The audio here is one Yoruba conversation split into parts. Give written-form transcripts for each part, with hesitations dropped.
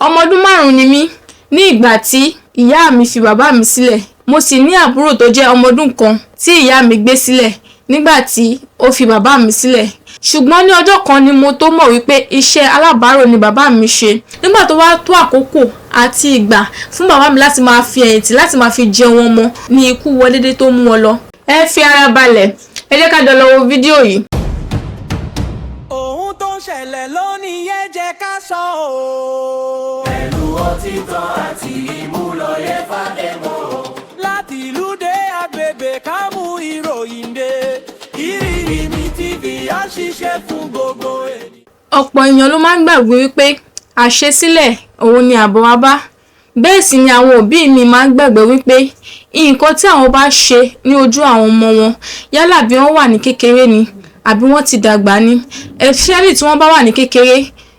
Ọmọ ọdún 5 ni mí ní ìgbà tí ìyá mi fi bàbá mi sílẹ̀. Mo sì ní àbúrò tó jẹ́ ọmọ ọdún 1 tí ìyá mi gbé sílẹ̀ nígbà tí ó fi bàbá mi sílẹ̀. Ṣùgbọ́n ní ọjọ́ kan ni mo tó mọ̀ wípé iṣẹ́ alábàárò ni bàbá mi ṣe. Nígbà tó wá tó àkókò àti ìgbà fún bàbá mi láti máa fi ẹ̀yìntì láti máa fi jẹun ọmọ ní ikú wọlé dé tó mú wọn lọ. Ẹ fi ara balẹ̀, ẹ jẹ́ ká jọ lọ wo fídíò yìí. Ohun tó ń ṣẹlẹ̀ lónìí yẹn jẹ́ ká sọ ọ́. Pẹ̀lú òtítọ́ àti ìmúlòye fàdémọ̀. Láti ìlú dé agbègbè ká mú ìròyìn dé. Ìrírí mi TV á ṣiṣẹ́ fún gbogbo ènìyàn. Ọ̀pọ̀ èèyàn ló máa ń gbàgbé wípé àṣesílẹ̀ òun ni àbọ̀ wá bá. Bẹ́ẹ̀ sì ni àwọn òbí mi máa ń gbàgbé wípé nǹkan tí àwọn bá ṣe ní ojú àwọn ọmọ wọn, yálà bí wọ́n wà ní kékeré ni àbí wọ́n ti dàgbà ni, especially tí wọ́n bá wà ní kékeré,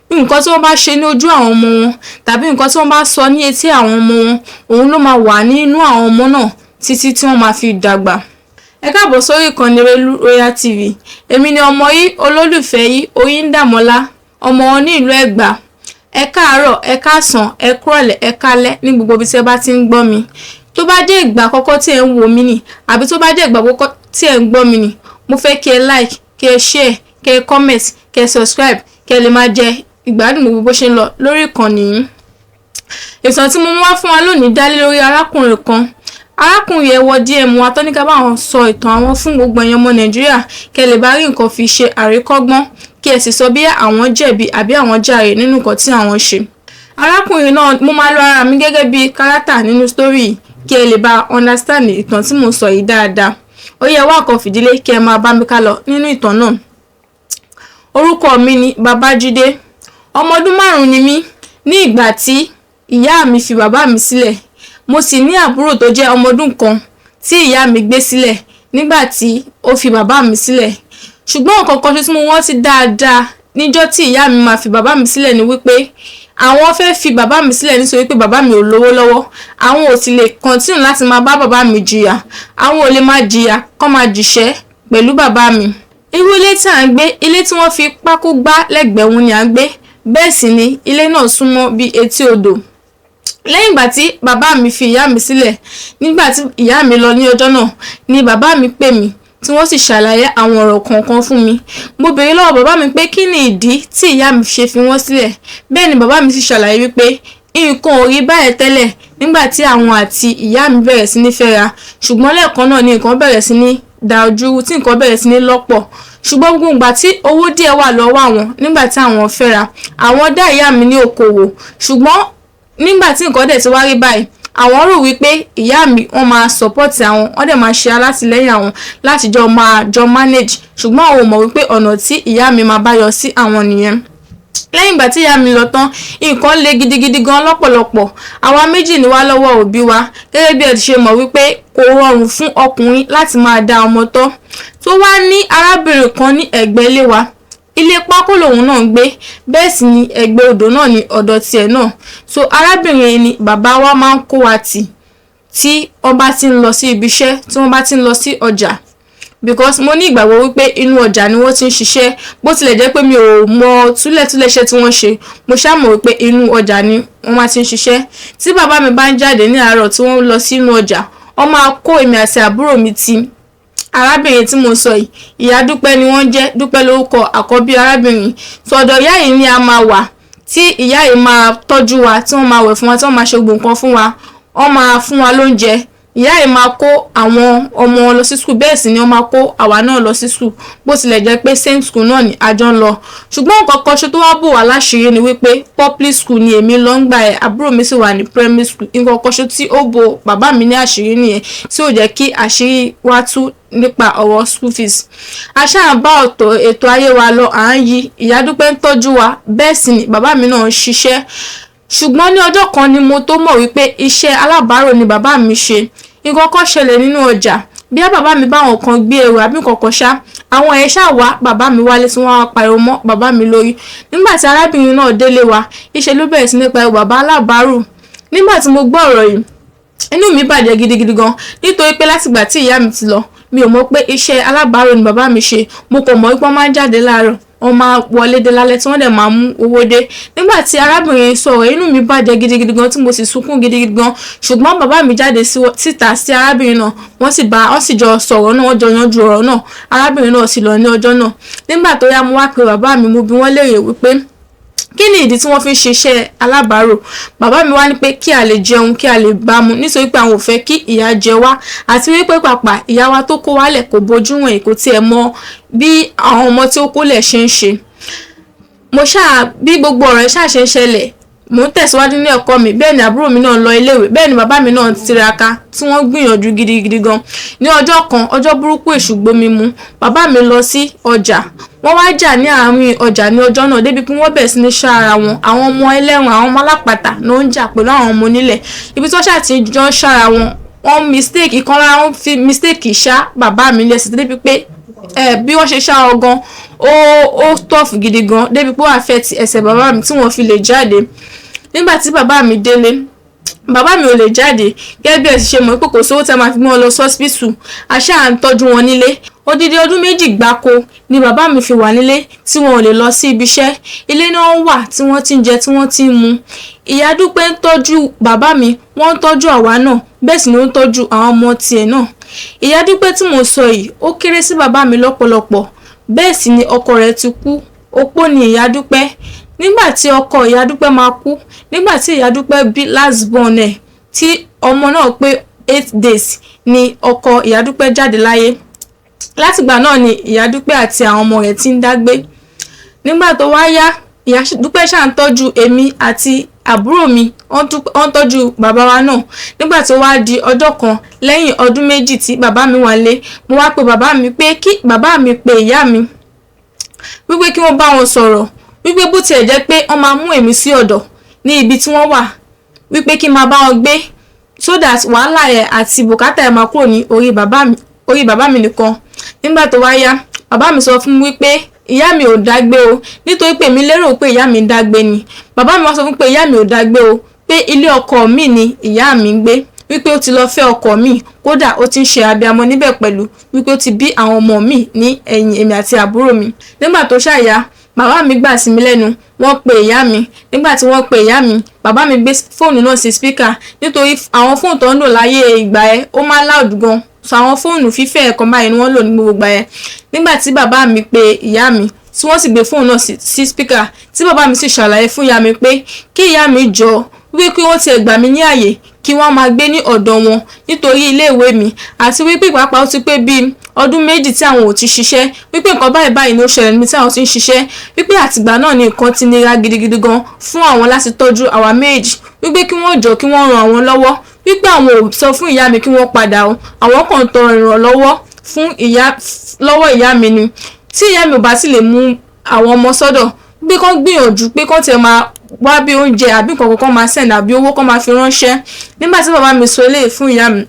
nǹkan tí wọ́n bá ṣe ní ojú àwọn ọmọ wọn tàbí nǹkan tí wọ́n bá sọ ní etí àwọn ọmọ wọn, òun ló máa wà nínú àwọn ọmọ náà títí tí wọ́n máa fi dàgbà. Ẹ káàbọ̀ sórí ìkànnì Erelú Royal TV. Èmi ni ọmọ yìí, olólùfẹ́ yìí, Oyíndàmọ́lá, ọmọ wọn ní ìlú Ẹ̀gbá. Ẹ káàárọ̀, ẹ káàsán, ẹ kúrọ̀lẹ́, ẹ káalẹ́ ní gbogbo ibi tí ẹ bá ti ń gbọ́ mi. Tó bá jẹ́ ìgbà àkọ́kọ́ tí ẹ ń wò mí nì àbí tó bá jẹ́ ìgbà àkọ́kọ́ tí ẹ ń gbọ́ mi nì, mo fẹ́ kí ẹ like, kí ẹ share, kí ẹ comment, kí ẹ subscribe, kí ẹ lè máa jẹ ìgbádùn gbogbo bó ṣe ń lọ lórí ìkànnì yìí. Ìtàn tí mo mú wá fún wa lónìí dá lé lórí arákùnrin kan. Arákùnrin yẹn wọ DM wa tó ní ká bá wọn sọ ìtàn àwọn fún gbogbo ẹ̀yin ọmọ Nàìjíríà, kí ẹ lè bá rí nǹkan fi ṣe àríkọ́gbọ́n, kí ẹ sì sọ bí àwọn jẹ̀bi àbí àwọn jàre nínú nǹkan tí àwọn ṣe. Arákùnrin náà, mo máa lo ara mi gẹ́gẹ́ bí kárátà nínú story yìí kí ẹ lè bá understand ìtàn tí mo sọ yìí dáadáa. Ó yẹ wá nǹkan fìdílé kí ẹ máa bá mi ká lọ nínú ìtàn náà. Orúkọ mi ni Babájídé. Ọmọ ọdún 5 ni mí ní ìgbà tí ìyá mi fi bàbá mi sílẹ̀. Mo sì ní àbúrò tó jẹ́ ọmọ ọdún 1 tí ìyá mi gbé sílẹ̀ nígbà tí ó fi bàbá mi sílẹ̀. Ṣùgbọ́n nǹkan kan tí mo rántí dáadáa níjọ́ tí ìyá mi máa fi bàbá mi sílẹ̀ ni wípé àwọn fẹ́ fi bàbá mi sílẹ̀ nítorí pé bàbá mi ò lówó lọ́wọ́. Àwọn ò sì lè continue láti máa bá bàbá mi jìyà. Àwọn ò lè máa jìyà kó máa jìṣẹ́ pẹ̀lú bàbá mi. Irú ilé tí à ń gbé, ilé tí wọ́n fi pákó gbá lẹ́gbẹ̀ẹ́ òun ni à ń gbé. Bẹ́ẹ̀ sì ni ilé náà súnmọ́ bí etí odò. Lẹ́yìn ìgbà tí bàbá mi fi ìyá mi sílẹ̀, nígbà tí ìyá mi lọ ní ọjọ́ náà ni bàbá mi pè mí tí wọ́n sì ṣàlàyé àwọn ọ̀rọ̀ kọ̀ọ̀kan fún mi. Mo béèrè lọ́wọ́ bàbá mi pé kí ni ìdí tí ìyá mi ṣe fi wọ́n sílẹ̀. Bẹ́ẹ̀ ni bàbá mi sì ṣàlàyé wípé nǹkan ò rí báyẹn tẹ́lẹ̀ nígbà tí àwọn àti ìyá mi bẹ̀rẹ̀ sí ní fẹ́ra. Ṣùgbọ́n lẹ́ẹ̀kan náà ni nǹkan bẹ̀rẹ̀ sí ní da ojú, tí nǹkan bẹ̀rẹ̀ sí ní lọ́pọ̀. Ṣùgbọ́n gbogbo ìgbà tí owó díẹ̀ wà lọ́wọ́ àwọn nígbà tí àwọn fẹ́ra, àwọn dá ìyá mi ní okòwò. Ṣùgbọ́n nígbà tí nǹkan dẹ̀ ti wá rí báyìí, àwọn rò wípé ìyá mi wọ́n máa support àwọn, wọ́n dẹ̀ máa ṣe alátìlẹ́yìn àwọn láti jọ máa jọ manage. Ṣùgbọ́n àwọn ò mọ̀ wípé ọ̀nà tí ìyá mi máa bá yọ sí àwọn nìyẹn. Lẹ́yìn ìgbà tí ìyá mi lọ tán, nǹkan le gidigidi gan lọ́pọ̀lọpọ̀. Àwa méjì ni wá lọ́wọ́ òbí wa. Gẹ́gẹ́ bí ẹ ti ṣe mọ̀ wípé kò rọrùn fún ọkùnrin láti máa dá ọmọ tọ́. Tó wá ní arábìnrin kan ní ẹ̀gbẹ́ ilé wa. Ilé pákó lòun náà ń gbé. Bẹ́ẹ̀ sì ni ẹ̀gbẹ́ odò náà ni ọ̀dọ̀ tiẹ̀ náà. So arábìnrin yìí ni bàbá wa máa ń kó wa tì tí wọ́n bá ti ń lọ sí ibi iṣẹ́, tí wọ́n bá ti ń lọ sí ọjà. Because mo ní ìgbàgbọ́ wípé inú ọjà ni wọ́n ti ń ṣiṣẹ́. Bó tilẹ̀ jẹ́ pé mi ò mọ túlẹ̀túlẹ̀ iṣẹ́ tí wọ́n ṣe, mo ṣá mọ̀ wípé inú ọjà ni wọ́n máa ti ń ṣiṣẹ́. Tí bàbá mi bá ń jáde ní àárọ̀ tí wọ́n lọ sínú ọjà, wọ́n máa kó èmi àti àbúrò mi ti arábìnrin tí mo sọ yìí. Ìyá Dúpẹ́ ni wọ́n jẹ́. Dúpẹ́ lórúkọ àkọ́bí arábìnrin. So ọ̀dọ̀ ìyá yìí ni a máa wà tí ìyá yìí máa tọ́jú wa, tí wọ́n máa wẹ̀ fún wa, tí wọ́n máa ṣe gbogbo nǹkan fún wa. Wọ́n máa fún wa lóúnjẹ. Ìyá yìí máa kó àwọn ọmọ wọn lọ sí school, bẹ́ẹ̀ sì ni wọ́n máa kó àwa náà lọ sí school, bó tilẹ̀ jẹ́ pé same school náà ni a jọ ń lọ. Ṣùgbọ́n nǹkan kan ṣo tó wá bò wá láṣìírí ni wípé public school ni èmi lọ ń gbà ẹ̀, àbúrò mi sì wà ní primary school. Nǹkan kan ṣo tí ó bo bàbá mi ní àṣírí nìyẹn tí ò jẹ́ kí àṣírí wa tú nípa ọ̀rọ̀ school fees. A ṣáà ń bá ọ̀tọ̀ ètò ayé wa lọ, à ń yí. Ìyá Dúpẹ́ ń tọ́jú wa, bẹ́ẹ̀ sì ni bàbá mi náà ń ṣiṣẹ́. Ṣùgbọ́n ní ọjọ́ kan ni mo tó mọ̀ wípé iṣẹ́ alábàárò ni bàbá mi ṣe. Nǹkan kan ṣẹlẹ̀ nínú ọjà. Bí bàbá mi bá àwọn kan gbé ẹrù àbí nǹkan kan ṣá, àwọn ẹ̀ ṣáà wá bàbá mi wálé tí wọ́n wá pariwo mọ́ bàbá mi lórí. Nígbà tí arábìnrin náà délé wa, ìṣe ló bẹ̀rẹ̀ sí ní pariwo bàbá alábàárò. Nígbà tí mo gbọ́ ọ̀rọ̀ yìí, inú mi bàjẹ́ gidigidi gan, nítorí pé látìgbà tí ìyá mi ti lọ, mi ò mọ̀ pé iṣẹ́ alábàárò ni bàbá mi ṣe. Mo kàn mọ̀ wípé wọ́n máa ń jáde láàárọ̀, Wọ́n máa wọlé dé lálẹ́ tí wọ́n dẹ̀ máa mú owó dé. Nígbà tí arábìnrin sọ̀rọ̀, inú mi bàjẹ́ gidigidi gan, tí mo sì sunkún gidigidi gan. Ṣùgbọ́n bàbá mi jáde síta sí arábìnrin náà, wọ́n sì bá wọ́n sì jọ sọ̀rọ̀ náà, wọ́n jọ yanjú ọ̀rọ̀ náà. Arábìnrin náà sì lọ ní ọjọ́ náà. Nígbà tó yá, mo wá pe bàbá mi, mo bi wọ́n léèrè wípé kí ni ìdí tí wọ́n fi ń ṣiṣẹ́ alábàárò. Bàbá mi wá ní pé kí a lè jẹun, kí a lè bá mu, nítorí pé àwọn ò fẹ́ kí ìyà jẹ wá, àti wípé pàpà ìyá wa tó kó wálẹ̀ kò bójú wọ̀nyí, kò tiẹ̀ mọ bí àwọn ọmọ tí ó kólẹ̀ ṣe ń ṣe. Mo ṣáà bí gbogbo ọ̀rọ̀ ṣáà ṣe ń ṣẹlẹ̀, mò ń tẹ̀síwájú ní ẹ̀kọ́ mi, bẹ́ẹ̀ ni àbúrò mi náà lọ iléèwé, bẹ́ẹ̀ ni bàbá mi náà tiraka tí wọ́n gbìyànjú gidigidi gan. Ní ọjọ́ kan, ọjọ́ burúkú èṣù gbomi mu, bàbá mi lọ sí ọjà. Wọ́n wá jà ní àárín ọjà ní ọjọ́ náà débi pé wọ́n bẹ̀rẹ̀ sí ní ṣá ara wọn. Àwọn ọmọ ẹlẹ́ran, àwọn ọmọ alápàtà ló ń jà pẹ̀lú àwọn ọmọ onílẹ̀. Ibi tí wọ́n ṣáà ti jọ ń ṣára wọn, wọ́n mistake, ìkan lára wọn fi mistake ṣá bàbá mi lẹ́sẹ̀ débi pé bí wọ́n ṣe ṣá ọ gan, ó tough gidi gan débi pé ó affect ẹsẹ̀ bàbá mi tí wọ́n fi lè jáde. Nígbà tí bàbá mi délé, bàbá mi ò lè jáde. Gẹ́gẹ́ bí ẹ sì ṣe mọ̀ pé kò sówó tí a máa fi gbé wọn lọ sọ́spítù, a ṣáà ń tọ́jú wọn nílé. Odidi ọdún 2 gbáko ni bàbá mi fi wà nílé tí wọn ò lè lọ sí ibi iṣẹ́. Ilé náà wà tí wọ́n ti ń jẹ, tí wọ́n ti ń mu. Ìyá Dúpẹ́ ń tọ́jú bàbá mi, wọ́n ń tọ́jú àwa náà, bẹ́ẹ̀ sì ni ó ń tọ́jú àwọn ọmọ tiẹ̀ náà. Ìyá Dúpẹ́ tí mò ń sọ yìí, ó kéré sí bàbá mi lọ́pọ̀lọpọ̀, bẹ́ẹ̀ sì ni ọkọ rẹ̀ ti kú. Opó ni Ìyá Dúpẹ́. Nígbà tí ọkọ Ìyá Dúpẹ́ máa kú, nígbà tí Ìyá Dúpẹ́ bí last born ẹ̀, tí ọmọ náà pé 8 days, ni ọkọ Ìyá Dúpẹ́ jáde láyé. Látìgbà náà ni Ìyá Dúpẹ́ àti àwọn ọmọ rẹ̀ ti ń dágbé. Nígbà tó wá yá, Ìyá Dúpẹ́ ṣáà ń tọ́jú èmi àti àbúrò mi, wọ́n ń tọ́jú bàbá wa náà. Nígbà tó wá di ọjọ́ kan, lẹ́yìn ọdún 2 tí bàbá mi wà lé, mo wá pe bàbá mi pé kí bàbá mi pe ìyá mi, wípé kí wọ́n bá wọn sọ̀rọ̀, wípé bó tiẹ̀ jẹ́ pé wọ́n máa mú èmi sí ọ̀dọ̀ ní ibi tí wọ́n wà, wípé kí n máa bá wọn gbé, so that wàhálà ẹ̀ àti bùkátà ẹ̀ máa kúrò ní orí bàbá mi nìkan. Nígbà tó wá yá, bàbá mi sọ fún mi wípé ìyá mi ò dágbé o, nítorí pé èmi lérò pé ìyá mi ń dágbé ni. Bàbá mi wá sọ fún pé ìyá mi ò dágbé o, pé ilé ọkọ mi ni ìyá mi ń gbé, wípé ó ti lọ fẹ́ ọkọ mi, kódà ó ti ń ṣe abiyamọ níbẹ̀ pẹ̀lú, wípé ó ti bí àwọn ọmọ mi ní ẹ̀yìn èmi àti àbúrò mi. Nígbà tó ṣàyà, bàbá mi gbà sí mi lẹ́nu, wọ́n pe ìyá mi. Nígbà tí wọ́n pe ìyá mi, bàbá mi gbé fóònù náà sí speaker, nítorí àwọn fóònù tó ń lò láyé ìgbà ẹ, ó máa loud gan. So àwọn fóònù fífẹ́ ẹ̀kan báyìí ni wọ́n lò ní gbogbo ìgbà yẹn. Nígbà tí bàbá mi pe ìyá mi, tí wọ́n sì gbé fóònù náà sí speaker, tí bàbá mi sì ṣàlàyé fún ìyá mi pé kí ìyá mi jọ, wípé kí wọ́n tiẹ̀ gbà mí ní àyè kí wọ́n máa gbé ní ọ̀dọ̀ wọn nítorí iléèwé mi, àti wípé pàápàá ó ti pé bíi ọdún 2 tí àwọn ò ti ṣiṣẹ́, wípé nǹkan báyìí báyìí ni ó ṣẹlẹ̀ níbi tí àwọn ti ń ṣiṣẹ́, wípé àtìgbà náà ni nǹkan ti nira gidigidi gan fún àwọn láti tọ́jú àwa méjì, wípé kí wọ́n jọ, kí wọ́n ran àwọn lọ́wọ́, wípé àwọn ò sọ fún ìyá mi kí wọ́n padà o, àwọn kàn tọrọ ìrànlọ́wọ́ fún ìyá lọ́wọ́ ìyá mi ni. Tí ìyá mi ò bá sì lè mú àwọn ọmọ sọ́dọ̀, pé kán gbìyànjú pé kán tiẹ̀ máa wá bí oúnjẹ àbí nǹkan kan máa send àbí owó kán máa fi ránṣẹ́. Nígbà tí bàbá mi sọ eléyìí fún ìyá mi,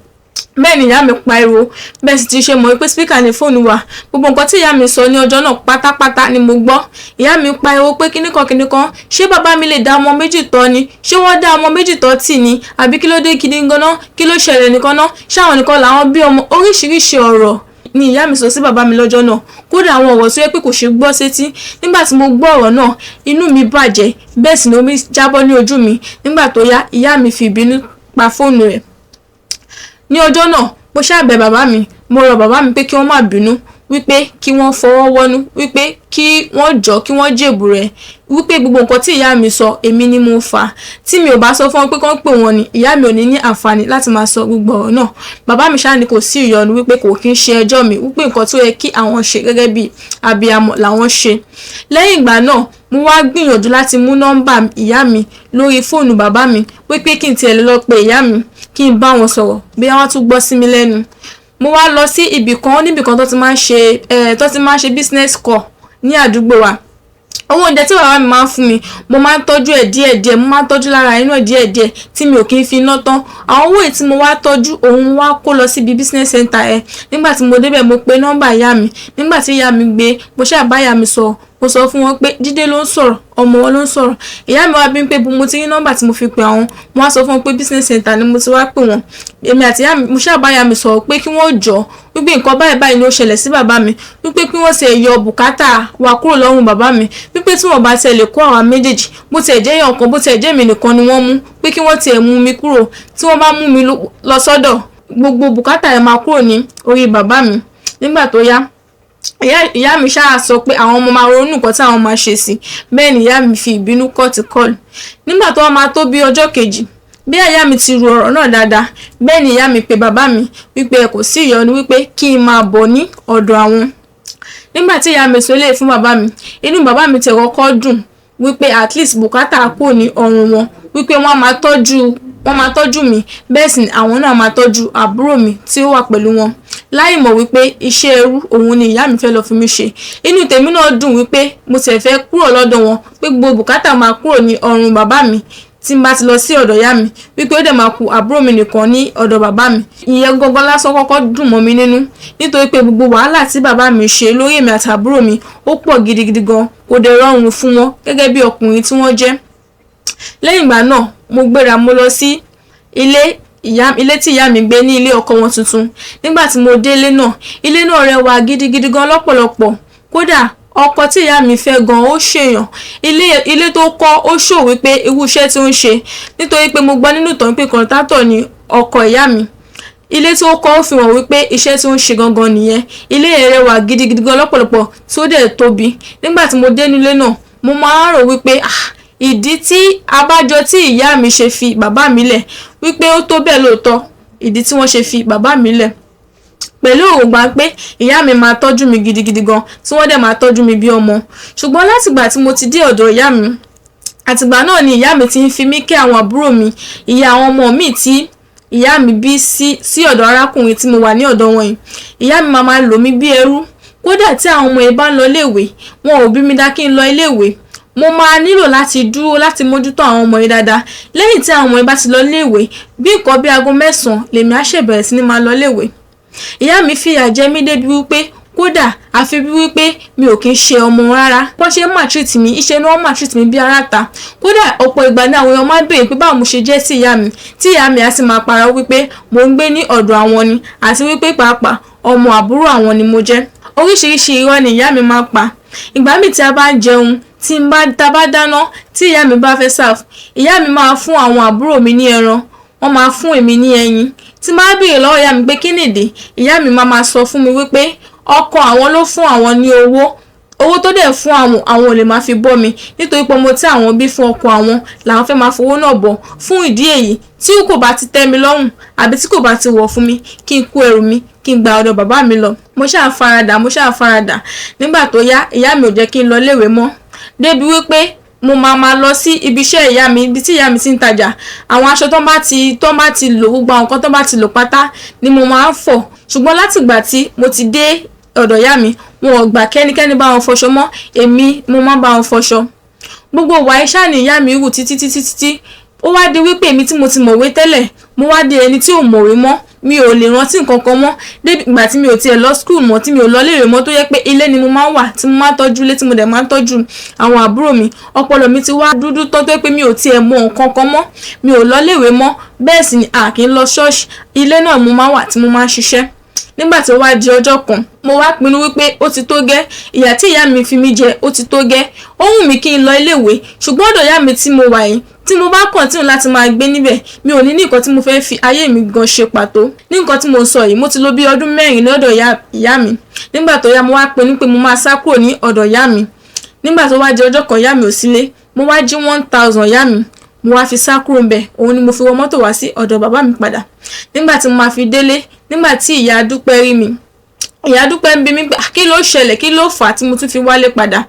bẹ́ẹ̀ ni ìyá mi pariwo. Bẹ́ẹ̀ sì ti ṣe mọ̀ pé speaker ní fóònù wa, gbogbo nǹkan tí ìyá mi sọ ní ọjọ́ náà pátápátá ni mo gbọ́. Ìyá mi pariwo pé kíníkan kíníkan, ṣé bàbá mi lè dá ọmọ méjì tọ́ ni? Ṣé wọ́n dá ọmọ méjì tọ́ tì ní? Àbí kí ló dé kí ganan? Kí ló ṣẹlẹ̀ nìkan náà? Ṣáwọn nìkan làwọn bí ọmọ? Oríṣiríṣi ọ̀rọ̀ ni ìyá mi sọ sí bàbá mi lọ́jọ́ náà, kódà àwọn ọ̀rọ̀ tó yẹ pé kò ṣe gbọ́ sétí. Nígbà tí mo gbọ́ ọ̀rọ̀ náà, inú mi bàjẹ́, bẹ́ẹ̀ sì ni omi jábọ́ ní ojú mi. Nígbà tó yá, ìyá mi fi ìbínú pa fóònù rẹ̀ ní ọjọ́ náà. Mo ṣáà bẹ̀ bàbá mi, mo rọ̀ bàbá mi pé kí wọ́n má bínú, wípé kí wọ́n fọwọ́ wọ́nú, wípé kí wọ́n jọ, kí wọ́n jèbù rẹ̀, wípé gbogbo nǹkan tí ìyá mi sọ, èmi ni mo fà á. Tí mi ò bá sọ fún wọn pé kán pè wọ́n ni, ìyá mi ò ní ní àǹfààní láti máa sọ gbogbo ọ̀rọ̀ náà. Bàbá mi ṣáà ní kò sí ìyọnu, wípé kò kí ń ṣe ẹjọ́ mi, wípé nǹkan tó yẹ kí àwọn ṣe gẹ́gẹ́ bí abiyamọ làwọn ṣe. Lẹ́yìn ìgbà náà, mo wá gbìyànjú láti mú nọ́mbà ìyá mi lórí fóònù bàbá mi, wípé kí n tiẹ̀ lè lọ pe ìyá mi, kí n bá wọn sọ̀rọ̀ bí wọ́n tún gbọ́ sí mi lẹ́nu. Mo wá lọ sí ibì kan, níbì kan tó ti máa ń ṣe business call ní àdúgbò wa. Owó oúnjẹ tí bàbá mi máa ń fún mi, mo máa ń tọ́jú ẹ̀ díẹ̀díẹ̀, mo máa ń tọ́jú lára inú ẹ̀ díẹ̀díẹ̀ tí mi ò kí ń fi iná tán. Àwọn owó yìí tí mo wá tọ́jú, òun wá kó lọ síbi business center ẹ̀. Nígbà tí mo débẹ̀, mo pe nọ́mbà ìyá mi. Nígbà tí ìyá mi gbé, mo ṣáà bá ìyá mi sọ. Mo sọ fún wọn pé Jídé ló ń sọ̀rọ̀, ọmọ wọn ló ń sọ̀rọ̀. Ìyá mi wá bí pé mo ti rí nọ́mbà tí mo fi pè àwọn. Mo wá sọ fún wọn pé business center ni mo ti wá pè wọ́n. Èmi àti ìyá mi, mo ṣáà bá ìyá mi sọ̀rọ̀ pé kí wọ́n jọ̀ọ́, wípé nǹkan báyìí báyìí ni ó ṣẹlẹ̀ sí bàbá mi, wípé kí wọ́n ṣe yọ bùkátà wa kúrò lọ́rùn bàbá mi, wípé tí wọ́n bá tiẹ̀ lè kó àwa méjèèjì, bó tiẹ̀ jẹ́ èèyàn kan, bó tiẹ̀ jẹ́ èmi nìkan ni wọ́n mú, pé kí wọ́n tiẹ̀ mú mi kúrò. Tí wọ́n bá mú mi lọ sọ́dọ̀, gbogbo bùkátà yẹn máa kúrò ní orí bàbá mi. Nígbà tó yá, ìyá mi ṣáà sọ pé àwọn ọmọ máa ronú nǹkan tí àwọn máa ṣe sí. Bẹ́ẹ̀ ni ìyá mi fi ìbínú cut call. Nígbà tó wá máa tó bí ọjọ́ kejì, bí ìyá mi ti ro ọ̀rọ̀ náà dáadáa, bẹ́ẹ̀ ni ìyá mi pe bàbá mi wípé ẹ kò sí ìyọnu, wípé kí n máa bọ̀ ní ọ̀dọ̀ àwọn. Nígbà tí ìyá mi sọ eléyìí fún bàbá mi, inú bàbá mi tiẹ̀ kọ́kọ́ dùn wípé at least bùkátà kúrò ní ọrùn wọn, wípé wọ́n máa tọ́jú mi, bẹ́ẹ̀ sì ni àwọn náà máa tọ́jú àbúrò mi tí ó wà pẹ̀lú wọn, láì mọ̀ wípé iṣẹ́ ẹrú òun ni ìyá mi fẹ́ lọ fi mí ṣe. Inú tèmi náà dùn wípé mo tiẹ̀ fẹ́ kúrò lọ́dọ̀ wọn, pé gbogbo bùkátà máa kúrò ní ọrùn bàbá mi tí n bá ti lọ sí ọ̀dọ̀ ìyá mi, wípé ó dẹ̀ máa ku àbúrò mi nìkan ní ọ̀dọ̀ bàbá mi. Ìyẹn gangan lásán kọ́kọ́ dùn mọ́ mi nínú, nítorí pé gbogbo wàhálà tí bàbá mi ṣe lórí èmi àti àbúrò mi, ó pọ̀ gidigidi gan, kò dẹ̀ rọrùn fún wọn gẹ́gẹ́ bí ọkùnrin tí wọ́n jẹ́. Lẹ́yìn ìgbà náà, mo gbéra, mo lọ sí ilé tí ìyá mi gbé ní ilé ọkọ wọn tuntun. Nígbà tí mo dé ilé náà, ilé náà rẹwà gidigidi gan lọ́pọ̀lọpọ̀. Kódà ọkọ tí ìyá mi fẹ́ gan, ó ṣèyàn. Ilé tó kọ́, ó ṣò wípé irú iṣẹ́ tí ó ń ṣe, nítorí pé mo gbọ́ nínú ìtàn pé contractor ni ọkọ ìyá mi. Ilé tí ó kọ́, ó fi hàn wípé iṣẹ́ tí ó ń ṣe gangan nìyẹn. Ilé yẹn rẹwà gidigidi gan lọ́pọ̀lọpọ̀, tí ó dẹ̀ tóbi. Nígbà tí mo dé nílé náà, mo máa ń rò wípé, ah, ìdí tí abájọ tí ìyá mi ṣe fi bàbá mi lẹ̀, wípé ó tó bẹ́ẹ̀ lóòótọ́, ìdí tí wọ́n ṣe fi bàbá mi lẹ̀, pẹ̀lú èròǹgbà pé ìyá mi máa tọ́jú mi gidigidi gan, tí wọ́n dẹ̀ máa tọ́jú mi bí ọmọ. Ṣùgbọ́n látìgbà tí mo ti dé ọ̀dọ̀ ìyá mi, àtìgbà náà ni ìyá mi ti ń fi mí kẹ́ àwọn àbúrò mi, ìyá àwọn ọmọ mi tí ìyá mi bí sí ọ̀dọ̀ arákùnrin tí mo wà ní ọ̀dọ̀ wọn yìí. Ìyá mi máa máa lò mí bí ẹrú. Kódà tí àwọn ọmọ yìí bá ń lọ iléèwé, wọn ò bí mi dá kí n lọ iléèwé. Mo máa nílò láti dúró láti mójútó àwọn ọmọ yìí dáadáa. Lẹ́yìn tí àwọn ọmọ yìí bá ti lọ iléèwé, bí nǹkan bí aago 9 lèmi á ṣẹ̀ bẹ̀rẹ̀ sí ní máa lọ iléèwé. Ìyá mi fìyà jẹ mí débi wípé kódà àfi bí wípé mi ò kí ń ṣe ọmọ wọn rárá. Bọ́n ṣe ń maltreat mi, ìṣe ni wọ́n maltreat mi bí ará ta. Kódà ọ̀pọ̀ ìgbà ni àwọn èèyàn máa ń béèrè pé báwo mo ṣe jẹ́ sí ìyá mi, tí ìyá mi á sì máa parọ́ wípé mò ń gbé ní ọ̀dọ̀ àwọn ni, àti wípé pàápàá ọmọ àbúrò àwọn ni mo jẹ́. Oríṣiríṣi irọ́ ni ìyá mi máa ń pa. Ìgbà míì tí a bá ń jẹun, tí n bá ta bá dáná, tí ìyá mi bá fẹ́ serve, ìyá mi máa fún àwọn àbúrò mi ní ẹran, wọ́n máa fún èmi ní ẹyin. Tí n bá béèrè lọ́wọ́ ìyá mi pé kí nìdí, ìyá mi máa máa sọ fún mi wípé ọkọ àwọn ló fún àwọn ní owó. Owó tó dẹ̀ fún àwọn, àwọn ò lè máa fi bọ́ mi, nítorí pé ọmọ tí àwọn bí fún ọkọ àwọn làwọn fẹ́ máa fowó náà bọ̀. Fún ìdí èyí, tí kò bá ti tẹ́ mi lọ́rùn àbí tí kò bá ti wọ̀ fún mi, kí n kó ẹrù mi, kí n gba ọ̀dọ̀ bàbá mi lọ. Mo ṣáà faradà, mo ṣáà faradà. Nígbà tó yá, ìyá mi ò jẹ́ kí n lọ iléèwé mọ́, débi wípé mo máa máa lọ sí ibi iṣẹ́ ìyá mi, ibi tí ìyá mi ti ń tajà. Àwọn aṣọ tó bá ti lò, gbogbo àwọn nǹkan tó bá ti lò pátá ni mo máa ń fọ̀. Ṣùgbọ́n látìgbà tí mo ti dé ọ̀dọ̀ ìyá mi, wọn ò gbà kẹ́nikẹ́ni bá wọn fọṣọ mọ́. Èmi mo máa ń bá wọn fọṣọ. Gbogbo ìwà iṣẹ́ ni ìyá mi hù títí títí títí. Ó wá di wípé èmi tí mo ti mọ̀wé tẹ́lẹ̀, mo wá di ẹni tí ò mọ̀wé mọ́. Mi ò lè rántí nǹkan kan mọ́, débi ìgbà tí mi ò tiẹ̀ lọ school mọ́, tí mi ò lọ iléèwé mọ́, tó yẹ pé ilé ni mo máa ń wà, tí mo máa ń tọ́jú ilé, tí mo dẹ̀ máa ń tọ́jú àwọn àbúrò mi. Ọpọlọ mi ti wá dúdú tán, tó yẹ pé mi ò tiẹ̀ mọ nǹkan kan mọ́. Mi ò lọ iléèwé mọ́, bẹ́ẹ̀ sì ni a kì í lọ ṣọ́ọ̀ṣì. Ilé náà mo máa ń wà tí mo máa ń ṣiṣẹ́. Nígbà tí ó wá di ọjọ́ kan, mo wá pinnu wípé ó ti tó gẹ́. Ìyà tí ìyá mi fi mí jẹ, ó ti tó gẹ́. Ó wù mí kí n lọ iléèwé, ṣùgbọ́n ọ̀dọ̀ ìyá mi tí mo wà yìí, tí mo bá continue láti máa gbé níbẹ̀, mi ò ní ní nǹkan tí mo fẹ́ fi ayé mi gan ṣe pàtó. Ní nǹkan tí mo sọ yìí, mo ti lò bí ọdún 4 lọ́dọ̀ ìyá mi. Nígbà tó yá, mo wá pinnu pé mo máa sá kúrò ní ọ̀dọ̀ ìyá mi. Nígbà tó wá di ọjọ́ kan, ìyá mi ò sílé. Mo wá jí 1,000 ìyá mi, mo wá fi sá kúrò ńbẹ̀. Òun ni mo fi wọ mọ́tò wá sí ọ̀dọ̀ bàbá mi padà. Nígbà tí mo máa fi délé, nígbà tí ìyá Dúpẹ́ rí mi, ìyá Dúpẹ́ ń bi mí pé kí ló ṣẹlẹ̀, kí ló fà á tí mo tún fi wálé padà.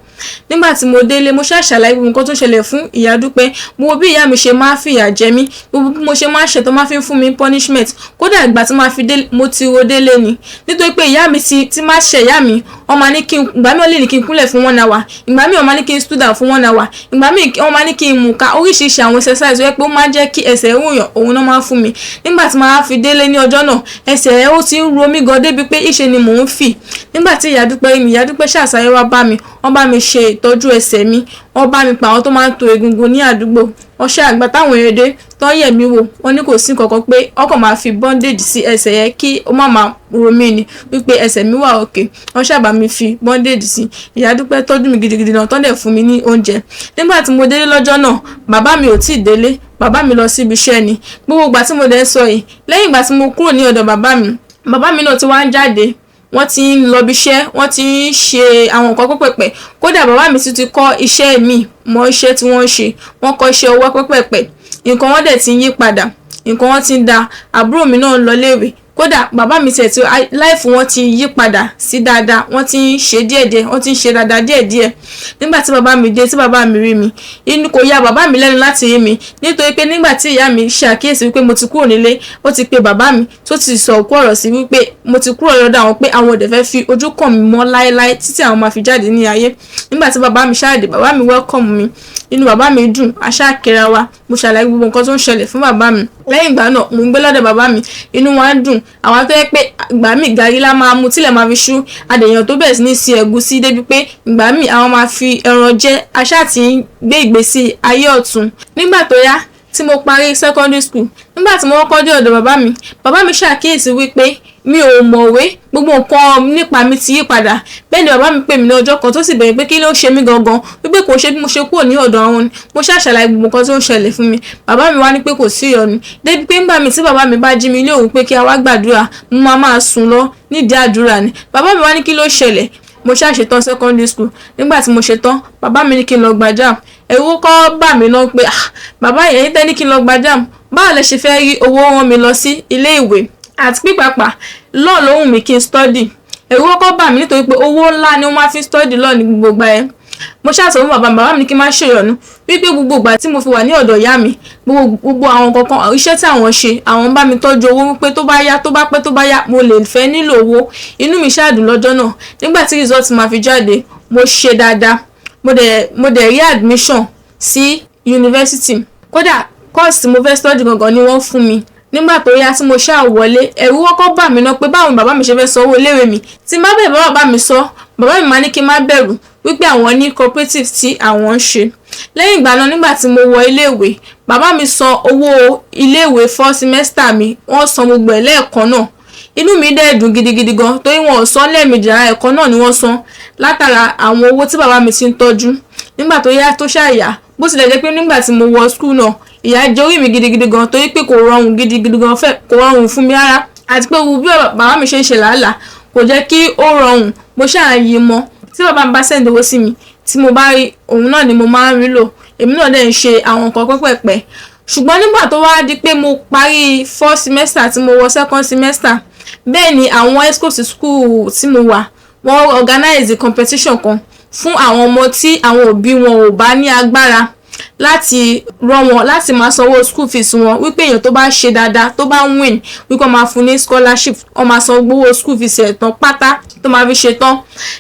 Nígbà tí mo délé, mo ṣáà ṣàlàyé gbogbo nǹkan tó ṣẹlẹ̀ fún ìyá Dúpẹ́, gbogbo bí ìyá mi ṣe máa ń fìyà jẹ mí, gbogbo bí mo ṣe máa ń ṣe tó máa fi ń fún mi punishment. Kódà ìgbà tí máa fi délé, mo ti ro délé ni, nítorí pé ìyá mi ti máa ṣe ìyá mi, wọ́n máa ní kí n, ìgbà míì wọ́n lè ní kí n kúnlẹ̀ fún one hour, ìgbà míì wọ́n máa ní kí n stood down fún one hour, ìgbà míì wọ́n máa ní kí n mú ká oríṣiríṣi àwọn exercise tó jẹ́ pé ó máa ń jẹ́ kí ẹsẹ̀ ròyàn, òun náà máa ń fún mi. Nígbà tí màá fi délé ní ọjọ́ náà, ẹsẹ̀ ẹ̀ ó ti ń ro mí gan débi pé ìṣe ni mò ń fì. Nígbà tí ìyá Dúpẹ́ rí mi, ìyá Dúpẹ́ ṣàṣàyẹ wá bá mi, wọ́n bá mi ṣe. ṣe ìtọ́jú ẹsẹ̀ mi. Wọ́n bá mi pa àwọn tó máa ń to egungun ní àdúgbò. Wọ́n ṣe àgbà táwọn èèyàn dé tó ń yẹ̀ mí wò, wọ́n ní kò sí nǹkan kan, pé wọ́n kàn máa fi bandage sí ẹsẹ̀ yẹn kí ó má máa ro mí ni, wípé ẹsẹ̀ mi wà okay. Wọ́n ṣàbà mi fi bandage sí. Ìyá Dúpẹ́ tọ́jú mi gidigidi náà, tán dẹ̀ fún mi ní oúnjẹ. Nígbà tí mo délé lọ́jọ́ náà, bàbá mi ò tíì délé. Bàbá mi lọ síbi iṣẹ́ ni. Gbogbo ìgbà tí mo dẹ̀ ń sọ yìí, lẹ́yìn ìgbà tí mo kúrò ní ọ̀dọ̀ bàbá mi, bàbá mi náà ti wá ń jáde, wọ́n ti ń lọ ibi iṣẹ́, wọ́n ti ń ṣe àwọn nǹkan pẹ́pẹ̀pẹ̀. Kódà bàbá mi tún ti kọ́ iṣẹ́ mi mọ́ iṣẹ́ tí wọ́n ń ṣe. Wọ́n kọ́ iṣẹ́ ọwọ́ pẹ́pẹ̀pẹ̀. Nǹkan wọn dẹ̀ ti ń yí padà, nǹkan wọn ti ń da. Àbúrò mi náà ń lọ léèwé. Kódà bàbá mi tiẹ̀ ti life wọn ti yí padà sí dáadáa. Wọ́n ti ń ṣe díẹ̀díẹ̀, wọ́n ti ń ṣe dáadáa díẹ̀díẹ̀. Nígbà tí bàbá mi dé, tí bàbá mi rí mi, inú kò ya bàbá mi lẹ́nu láti rí mi, nítorí pé nígbà tí ìyá mi ṣe àkíyèsí wípé mo ti kúrò nílé, ó ti pe bàbá mi, tó ti sọ òkú ọ̀rọ̀ sí wípé mo ti kúrò lọ́dọ̀ àwọn, pé àwọn ò dẹ̀ fẹ́ fi ojú kàn mí mọ́ láéláé títí àwọn máa fi jáde ní ayé. Nígbà tí bàbá mi ṣáà dé, bàbá mi welcome mi, inú bàbá mi dùn, a ṣáà kíra wa. Mo ṣàlàyé gbogbo nǹkan tó ń ṣẹlẹ̀ fún bàbá mi. Lẹ́yìn ìgbà náà, mò ń gbé lọ́dọ̀ bàbá mi, inú wa ń dùn. Àwa tó jẹ́ pé ìgbà míì gàrí la máa mu tílẹ̀ máa fi ṣú, adèyàn tó bẹ̀rẹ̀ sí ní se ẹ̀gúsí débi pé ìgbà míì àwọn máa fi ẹran jẹ. A ṣáà ti ń gbé ìgbésí ayé ọ̀tun. Nígbà tó yá tí mo parí secondary school, nígbà tí mo kọ́kọ́ dé ọ̀dọ̀ bàbá mi, bàbá mi ṣàkíyèsí wípé mi ò mọ̀wé, gbogbo nǹkan nípa mi ti yí padà. Bẹ́ẹ̀ ni bàbá mi pè mí ní ọjọ́ kan, tó sì bẹ̀rẹ̀ pé kí ló ń ṣe mí gangan, wípé kò ṣe bí mo ṣe kúrò ní ọ̀dọ̀ àwọn ni. Mo ṣáà ṣàlàyé gbogbo nǹkan tó ń ṣẹlẹ̀ fún mi. Bàbá mi wá ní pé kò sí ìyọnu, débi pé ńgbà mi tí bàbá mi bá jí mi ní òru pé kí a wá gbàdúrà, mo máa máa sùn lọ nídìí àdúrà ni. Bàbá mi wá ní kí ló ṣẹlẹ̀. Mo ṣáà ṣetán secondary school. Nígbà tí mo ṣetán, bàbá mi ní kí n lọ gba JAMB. Ẹ̀rù kọ́ bà mí náà pé, ah, bàbá yẹn tẹ́ ní kí n lọ gba JAMB, báwo lẹ ṣe fẹ́ rí owó rán mi lọ sí ilé ìwé? Àti pípàpà law ló wù mí kí n study. Ẹ̀rù kọ́kọ́ bà mí nítorí pé owó ńlá ni wọ́n máa fi study law ní gbogbo ìgbà yẹn. Mo ṣáà sọ fún bàbá mi, bàbá mi ní kí n má ṣèyọnu, wípé gbogbo ìgbà tí mo fi wà ní ọ̀dọ̀ ìyá mi, gbogbo àwọn kankan iṣẹ́ tí àwọn ṣe, àwọn ń bá mi tọ́jú owó, wípé tó bá yá, tó bá pẹ́, tó bá yá, mo lè fẹ́ nílò owó. Inú mi ṣáà dùn lọ́jọ́ náà. Nígbà tí result máa fi jáde, mo ṣe dáadáa, mo dẹ̀ rí admission sí yunifásítì. Kódà course tí mo fẹ́ study gangan ni wọ́n fún mi. Nígbà tó yá tí mo ṣáà wọlé, ẹ̀rù kọ́kọ́ bà mí náà pé báwo ni bàbá mi ṣe fẹ́ sanwó iléèwé mi. Tí n bá bẹ̀ bá bàbá mi sọ, bàbá mi máa ní kí n má bẹ̀rù, wípé àwọn ní cooperative tí àwọn ń ṣe. Lẹ́yìn ìgbà náà, nígbà tí mo wọ iléèwé, bàbá mi san owó iléèwé first semester mi. Wọ́n san gbogbo ẹ̀ lẹ́ẹ̀kan náà. Inú mi dẹ̀ dùn gidigidi gan, torí wọn ò san lẹ́ẹ̀mejì rárá, ẹ̀kan náà ni wọ́n san, látara àwọn owó tí bàbá mi ti ń tọ́jú. Nígbà tó yá tó ṣàyà, bó tilẹ̀ jẹ́ pé nígbà tí mo wọ school náà, ìyà jẹ orí mi gidigidi gan, torí pé kò rọrùn gidigidi gan fẹ́, kò rọrùn fún mi rárá, àti pé bí bàbá mi ṣe ń ṣe làálàá kò jẹ́ kí ó rọrùn. Mo ṣáà yí mọ́. Tí bàbá mi bá send owó sí mi, tí mo bá rí, òun náà ni mo máa ń rí lò. Èmi náà dẹ̀ ń ṣe àwọn nǹkan pẹ́pẹ̀pẹ́. Ṣùgbọ́n nígbà tó wá di pé mo parí first semester, tí mo wọ second semester, bẹ́ẹ̀ ni àwọn exco school tí mo wà, wọ́n organize competition kan fún àwọn ọmọ tí àwọn òbí wọn ò bá ní agbára láti rán wọn láti máa sanwó school fees wọn, wípé èèyàn tó bá ṣe dáadáa, tó bá win, wípé wọ́n máa fún ní scholarship, wọ́n máa san gbowó school fees ẹ̀ tán pátá tó máa fi ṣe tán.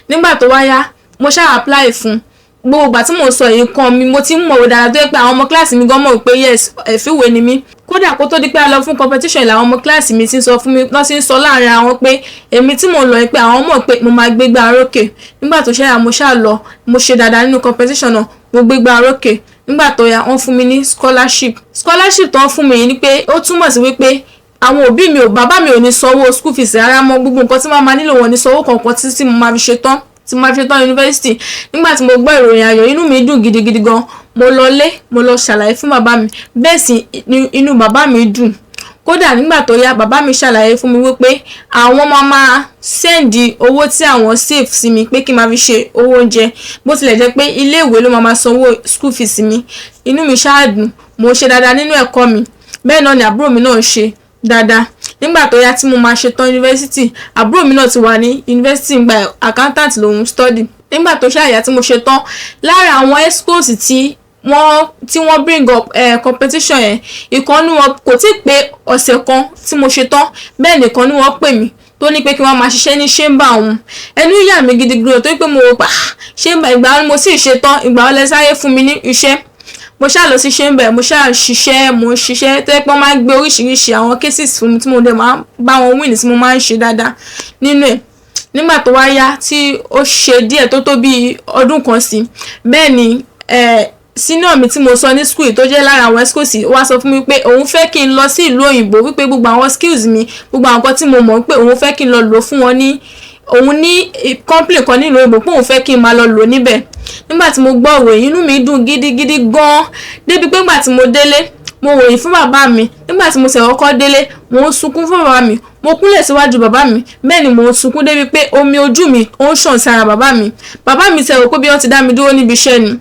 Nígbà tó wá yá, mo ṣáà apply fún. Gbogbo ìgbà tí mò ń sọ yìí, nǹkan mi, mo ti ń mọ̀wé dáadáa, tó yẹ pé àwọn ọmọ kíláàsì mi gan mọ̀ pé yes, ẹ̀fíwèé ni mí. Kódà kó tó di pé a lọ fún competition, làwọn ọmọ kíláàsì mi ti ń sọ fún mi, lọ́ ti ń sọ láàrin àwọn pé èmi tí mò ń lọ yìí, pé àwọn mọ̀ pé mo máa gbégbá orókè. Nígbà tó ṣẹ́yà, mo ṣáà lọ, mo ṣe dáadáa nínú competition náà, mo gbégbá orókè. Nígbà tó yá, wọ́n fún mi ní scholarship. Scholarship tó ń fún mi yìí ni pé ó túmọ̀ sí wípé àwọn òbí mi ò, bàbá mi ò ní sanwó school fees rárá mọ́. Gbogbo nǹkan tí wọ́n máa nílò, wọn ní sanwó kankan títí mo máa fi ṣe tán, tí mo máa fi ṣe tán yunifásitì. Nígbà tí mo gbọ́ ìròyìn ayọ̀, inú mi dùn gidigidi gan. Mo lọ lé, mo lọ ṣàlàyé fún bàbá mi, bẹ́ẹ̀ sì ni inú bàbá mi dùn. Kódà nígbà tó yá, bàbá mi ṣàlàyé fún mi wípé àwọn máa máa send owó tí àwọn save sí mi, pé kí n máa fi ṣe owó oúnjẹ, bó tilẹ̀ jẹ́ pé iléèwé ló máa máa sanwó school fees mi. Inú mi ṣáà dùn. Mo ṣe dáadáa nínú ẹ̀kọ́ mi, bẹ́ẹ̀ náà ni àbúrò mi náà ṣe dáadáa. Nígbà tó yá tí mo máa ṣe tán yunifásitì, àbúrò mi náà ti wà ní yunifásitì ìgbà, accountant lòun study. Nígbà tó ṣàyà tí mo ṣe tán, lára àwọn excos tí wọ́n bring up competition yẹn, ìkan nínú wọn, kò tí ì pé ọ̀sẹ̀ kan tí mo ṣe tán, bẹ́ẹ̀ nìkan ni wọ́n pè mí tó ní pé kí wọ́n máa ṣiṣẹ́ ní chamber òun. Ẹnu yà mí gidigidi, tó pé mo rò pa chamber, ìgbà wo ni mo sì ṣe tán? Ìgbà wo lẹ sáré fún mi ní iṣẹ́? Mo ṣáà lọ sí chamber, mo ṣáà ṣiṣẹ́, mo ń ṣiṣẹ́ tó yẹ pé wọ́n máa ń gbé oríṣiríṣi àwọn cases fún mi, tí mo dẹ̀ máa ń bá wọn win, tí mo máa ń ṣe dáadáa nínú ẹ̀. Nígbà tó wá yá tí ó ṣe díẹ̀ tó tó bí ọdún kan sí, bẹ́ẹ̀ ni senior mi tí mo sọ ní school tó jẹ́ lára àwọn excos wá sọ fún mi pé òun fẹ́ kí n lọ sí ìlú òyìnbó, wípé gbogbo àwọn skills mi, gbogbo àwọn nǹkan tí mo mọ̀, pé òun fẹ́ kí n lọ lò fún wọn ní òun ní company kan nílùú òyìnbó, pé òun fẹ́ kí n máa lọ lò níbẹ̀. Nígbà tí mo gbọ́ ìròyìn, inú mi dùn gidigidi gan-an, débi pé nígbà tí mo délé, mo ròyìn fún bàbá mi. Nígbà tí mo ṣẹ̀ kọ́kọ́ délé, mo ń sunkún fún bàbá mi. Mo kúnlẹ̀ síwájú bàbá mi, bẹ́ẹ̀ ni mo ń sunkún débi pé omi ojú mi ó ń ṣàn sára bàbá mi. Bàbá mi tẹ̀ rò pé bí wọ́n ti dá mi dúró níbi iṣẹ́ ni.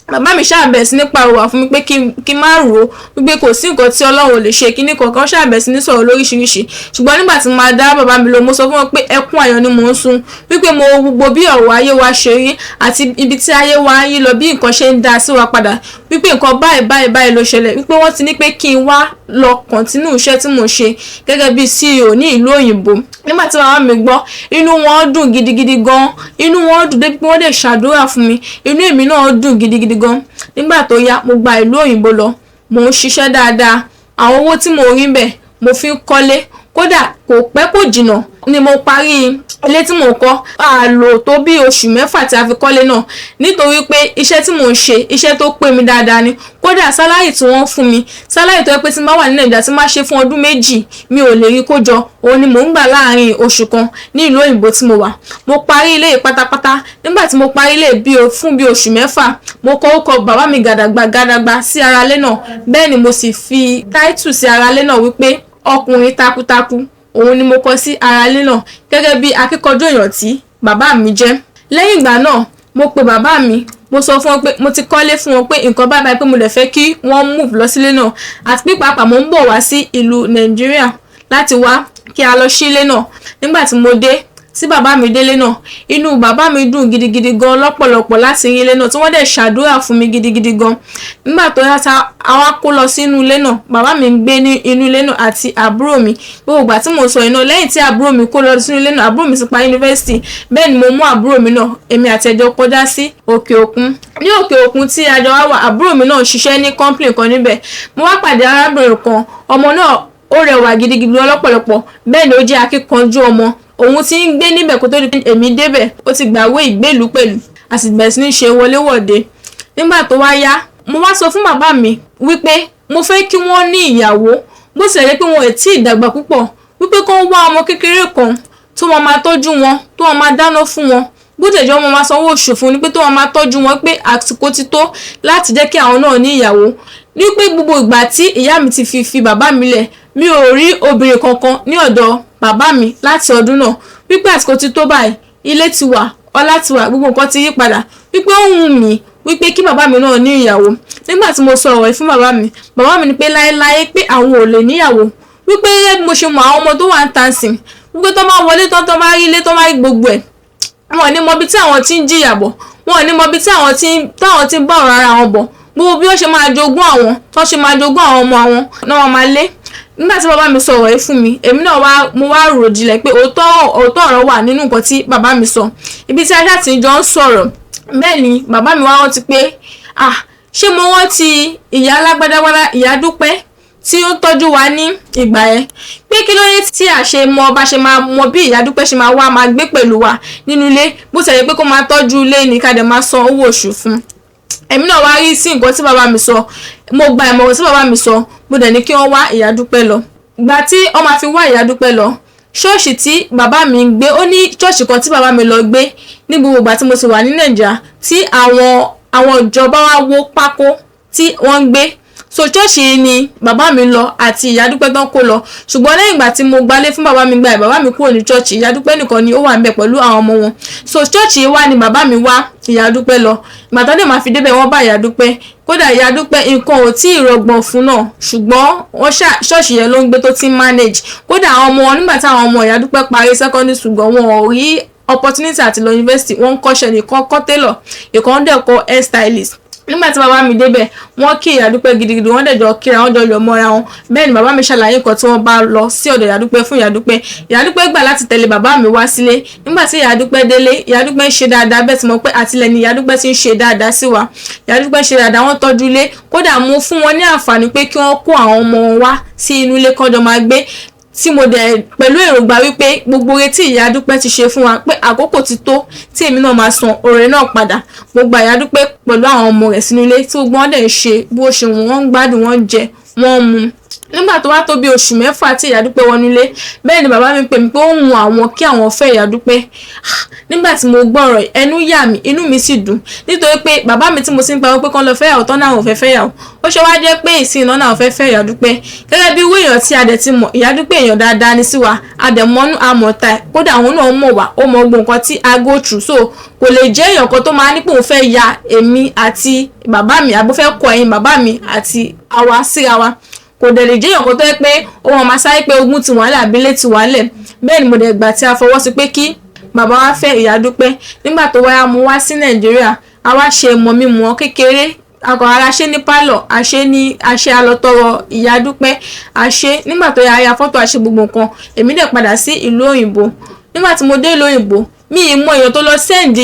Bàbá mi ṣáà bẹ̀rẹ̀ sí ní pàrọwà fún mi pé kí n má rò ó, wípé kò sí nǹkan tí Ọlọ́run ò lè ṣe, kíní kankan, ṣáà bẹ̀rẹ̀ sí ní sọ̀rọ̀ lóríṣiríṣi. Ṣùgbọ́n nígbà tí mo máa dá bàbá mi lọ, mo sọ fún wọn pé ẹkún ayọ̀ ni mò ń sun, wípé mo wo gbogbo bí ọ̀rọ̀ ayé wa ṣe rí àti ibi tí ayé wa ń yí lọ, bí nǹkan ṣe ń dá sí wa padà, wípé nǹkan báyìí báyìí báyìí ló ṣẹlẹ̀, wípé wọ́n ti ní pé kí n wá lọ continue iṣẹ́ tí mò ń ṣe gẹ́gẹ́ bí CEO ní ìlú òyìnbó. Nígbà tí bàbá mi gbọ́, inú wọn dùn gidigidi gan. Inú wọn dùn débi pé wọ́n dẹ̀ ṣàdúrà fún mi. Inú èmi náà dùn gidigidi gan. Nígbà tó yá, mo gba ìlú òyìnbó lọ, mò ń ṣiṣẹ́ dáadáa. Àwọn owó tí mo rí bẹ̀, mo fi ń kọ́lé. Kódà kò pẹ́ kò jìnnà ni mo parí ilé tí mò ń kọ́. A lò tó bí oṣù 6 tí a fi kọ́lé náà, nítorí pé iṣẹ́ tí mò ń ṣe, iṣẹ́ tó pé mi dáadáa ni. Kódà salary tí wọ́n fún mi, salary tó yẹ pé tí n bá wà ní Nàìjíríà tí n bá ṣe fún ọdún 2, mi ò lè rí kó jọ, òun ni mò ń gbà láàrin oṣù kan ní ìlú òyìnbó tí mo wà. Mo parí ilé yìí pátápátá. Nígbà tí mo parí ilé bí o fún bí oṣù 6, mo kọ orúkọ bàbá mi gàdàgbà gàdàgbà sí ara ilé náà. Bẹ́ẹ̀ ni mo sì fi title sí ara ilé náà wípé ọkùnrin takuntakun, òun ni mo kọ sí ara ilé náà, gẹ́gẹ́ bí akíkanjú èèyàn tí bàbá mi jẹ́. Lẹ́yìn ìgbà náà, mo pe bàbá mi, mo sọ fún wọn pé mo ti kọ́lé fún wọn, pé nǹkan báyìí báyìí, pé mo lè fẹ́ kí wọ́n move lọ sílé náà, àti pé pàápàá mo ń bọ̀ wá sí ìlú Nàìjíríà láti wá kí a lọ sí ilé náà. Nígbà tí mo dé, tí bàbá mi délé náà, inú bàbá mi dùn gidigidi gan lọ́pọ̀lọpọ̀ láti rí ilé náà, tí wọ́n dẹ̀ ṣàdúrà fún mi gidigidi gan. Nígbà tó yá, tá àwa kó lọ sínú ilé náà, bàbá mi ń gbé ní inú ilé náà àti àbúrò mi. Gbogbo ìgbà tí mo sọ iná, lẹ́yìn tí àbúrò mi kó lọ sínú ilé náà, àbúrò mi ti parí yunifásitì. Bẹ́ẹ̀ ni mo mú àbúrò mi náà, èmi àti ẹ̀ jọ kọjá sí òkè òkun. Ní òkè òkun tí a jọ wá wà, àbúrò mi náà ń ṣiṣẹ́ ní company kan níbẹ̀. Mo wá pàdé arábìnrin kan. Ọmọ náà ó rẹwà gidigidi lọ́pọ̀lọpọ̀, bẹ́ẹ̀ ni ó jẹ́ akíkanjú ọmọ. Òun ti ń gbé níbẹ̀ kó tó di pé èmi débẹ̀. Ó ti gbàwé ìgbélùú pẹ̀lú, a sì bẹ̀rẹ̀ sí ní ṣe wọléwọ̀de. Nígbà tó wá yá, mo wá sọ fún bàbá mi wípé mo fẹ́ kí wọ́n ní ìyàwó, bó tilẹ̀ jẹ́ pé wọn ò tí ì dàgbà púpọ̀, wípé kó wá ọmọ kékeré kan tó máa máa tọ́jú wọn, tó máa máa dáná fún wọn, bó tilẹ̀ jẹ́ wọ́n máa sanwó oṣù fún ni, pé tó máa máa tọ́jú wọn, pé àsìkò ti tó láti jẹ́ kí àwọn náà ní ìyàwó, ní pé gbogbo ìgbà tí ìyá mi ti fi bàbá mi lẹ̀, mi ò rí obìnrin kankan ní ọ̀dọ̀ bàbá mi láti ọdún náà, wípé àsìkò ti tó báyìí, ilé ti wà, ọlá ti wà, gbogbo nǹkan ti yí padà, wípé ó wù mí wípé kí bàbá mi náà ní ìyàwó. Nígbà tí mo sọ ọ̀rọ̀ yìí fún bàbá mi, bàbá mi ní pé láéláé, pé àwọn ò lè níyàwó, wípé gẹ́gẹ́ bí mo ṣe mọ àwọn ọmọ tó wà ń tàn sìn, wípé tó máa wọlé tán, tó máa rí ilé, tó máa rí gbogbo ẹ̀, wọn ò ní mọ ibi tí àwọn ti ń jìyà bọ̀, wọn ò ní mọ ibi tí àwọn ti ń bá ọ̀rọ̀ ara wọn bọ̀, gbogbo bí wọ́n ṣe máa jogún àwọn, tó ṣe máa jogún àwọn ọmọ àwọn náà wọ́n máa lé. Nígbà tí bàbá mi sọ ọ̀rọ̀ yìí fún mi, èmi náà wá, mo wá rò jinlẹ̀ pé òótọ́ òótọ́ ọ̀rọ̀ wà nínú nǹkan tí bàbá mi sọ. Ibi tí ajá ti jọ ń sọ̀rọ̀, bẹ́ẹ̀ ni bàbá mi wá rántí pé, ah, ṣé mo rántí ìyá alágbádágbádá, ìyá Dúpẹ́ tí ó ń tọ́jú wa ní ìgbà yẹn, pé kí ló dé tí a ṣe mọ bá ṣe máa mọ bí ìyá Dúpẹ́ ṣe máa wá máa gbé pẹ̀lú wa nínú ilé, bó ṣe yẹ pé kó máa tọ́jú ilé ní, ká dẹ̀ máa san owó oṣù fún un. Èmi náà wá rí sí nǹkan tí bàbá mi sọ. Mo gba ìmọ̀ràn tí bàbá mi sọ, mo dẹ̀ ní kí wọ́n wá ìyá Dúpẹ́ lọ. Ìgbà tí wọ́n máa fi wá ìyá Dúpẹ́ lọ, ṣọ́ọ̀ṣì tí bàbá mi ń gbé, ó ní ṣọ́ọ̀ṣì kan tí bàbá mi lọ gbé ní gbogbo ìgbà tí mo ti wà ní Nàìjíríà, tí àwọn ìjọba wa wó pákó tí wọ́n ń gbé. So ṣọ́ọ̀ṣì yìí ni bàbá mi lọ àti ìyá Dúpẹ́ tán kó lọ. Ṣùgbọ́n lẹ́yìn ìgbà tí mo gbalé fún bàbá mi, gba ẹ̀ bàbá mi kúrò ní ṣọ́ọ̀ṣì, ìyá Dúpẹ́ nìkan ni ó wà níbẹ̀ pẹ̀lú àwọn ọmọ wọn. So ṣọ́ọ̀ṣì yìí wá ni bàbá mi wá ìyá Dúpẹ́ lọ. Ìgbà tó dé máa fi débẹ̀, wọ́n bá ìyá Dúpẹ́. Kódà ìyá Dúpẹ́, nǹkan ò tí ì rọgbọ̀n fún náà, ṣùgbọ́n wọ́n ṣá ṣọ́ọ̀ṣì yẹn ló ń gbé tó ti ń manage. Kódà àwọn ọmọ wọn, nígbà tí àwọn ọmọ ìyá Dúpẹ́ parí secondary school gan, wọn ò rí opportunity àti lọ university. Wọ́n ń kọ́ṣẹ́ ní, ìkan kọ́ tailor, ìkan dẹ̀ kọ́ hair stylist. Nígbà tí bàbá mi débẹ̀, wọ́n kí ìyá Dúpẹ́ gidigidi, wọ́n dẹ̀ jọ kíra, wọ́n jọ yọ̀ mọ́ra wọn. Bẹ́ẹ̀ ni bàbá mi ṣàlàyé nǹkan tí wọ́n bá lọ sí ọ̀dọ̀ ìyá Dúpẹ́ fún ìyá Dúpẹ́. Ìyá Dúpẹ́ gbà láti tẹ̀lé bàbá mi wá sílé. Nígbà tí ìyá Dúpẹ́ délé, ìyá Dúpẹ́ ń ṣe dáadáa. Bẹ́ẹ̀ tí mo pé àtìlẹ́ ni ìyá Dúpẹ́ ti ń ṣe dáadáa sí wa. Ìyá Dúpẹ́ ṣe dáadáa, wọ́n tọ́jú ilé. Kódà mo fún wọn ní àǹfààní pé kí wọ́n kó àwọn ọmọ wọn wá sí inú ilé kọ́jọ máa gbé. Tí mo dẹ̀ pẹ̀lú èròǹgbà wípé gbogbo oore tí ìyá Dúpẹ́ ti ṣe fún wa, pé àkókò ti tó tí èmi náà máa san oore náà padà. Mo gba ìyá Dúpẹ́ pẹ̀lú àwọn ọmọ rẹ̀ sínú ilé, tí gbogbo wọn dẹ̀ ń ṣe bó ṣe wù wọ́n, ń gbádùn, wọ́n ń jẹ, wọ́n ń mu. Nígbà tó wá tó bí oṣù 6 tí ìyá Dúpẹ́ wọnú ilé, bẹ́ẹ̀ ni bàbá mi pè mí pé ó wù àwọn kí àwọn fẹ́ ìyá Dúpẹ́. Nígbà tí mo gbọ́ ọ̀rọ̀, ẹnu yà mí, inú mi sì dùn, nítorí pé bàbá mi tí mo sì ń pariwo pé kán lọ fẹ́ ìyàwó tán náà ò fẹ́ fẹ́ ìyàwó, ó ṣe wá jẹ́ pé ìsìn iná náà ò fẹ́ fẹ́ ìyá Dúpẹ́? Gẹ́gẹ́ bí irú èèyàn tí a dẹ̀ ti mọ̀, ìyá Dúpẹ́ èèyàn dáadáa ní sí wa, a dẹ̀ mọ́nú àmọ̀ta ẹ̀, kódà òun náà mọ̀ wá, ó mọ gbogbo nǹkan tí a go through. So kò lè jẹ́ èèyàn kan tó máa ní pé òun fẹ́ ya èmi àti bàbá mi, àbó fẹ́ kọ ẹ̀yìn bàbá mi àti àwa síra wa. Kò dẹ̀ lè jẹ́ èèyàn kan tó yẹ pé ó máa sáré pé ogún ti wà lẹ̀ àbílẹ̀ ti wà lẹ̀. Bẹ́ẹ̀ ni mo dẹ̀ gbà tí a fọwọ́ sí pé kí bàbá wa fẹ́ ìyá Dúpẹ́. Nígbà tó wáyá, mo wá sí Nàìjíríà, a wá ṣe mọ̀mí-mọ̀ kékeré, akọ̀ ara ṣe ní pálọ̀, àṣe ní àṣe alọ́tọrọ ìyá Dúpẹ́ àṣe. Nígbà tó yá, a ya fọ́tò, àṣe gbogbo nǹkan, èmi dẹ̀ padà sí ìlú òyìnbó. Nígbà tí mo dé ìlú òyìnbó, mi ì mọ èèyàn tó lọ send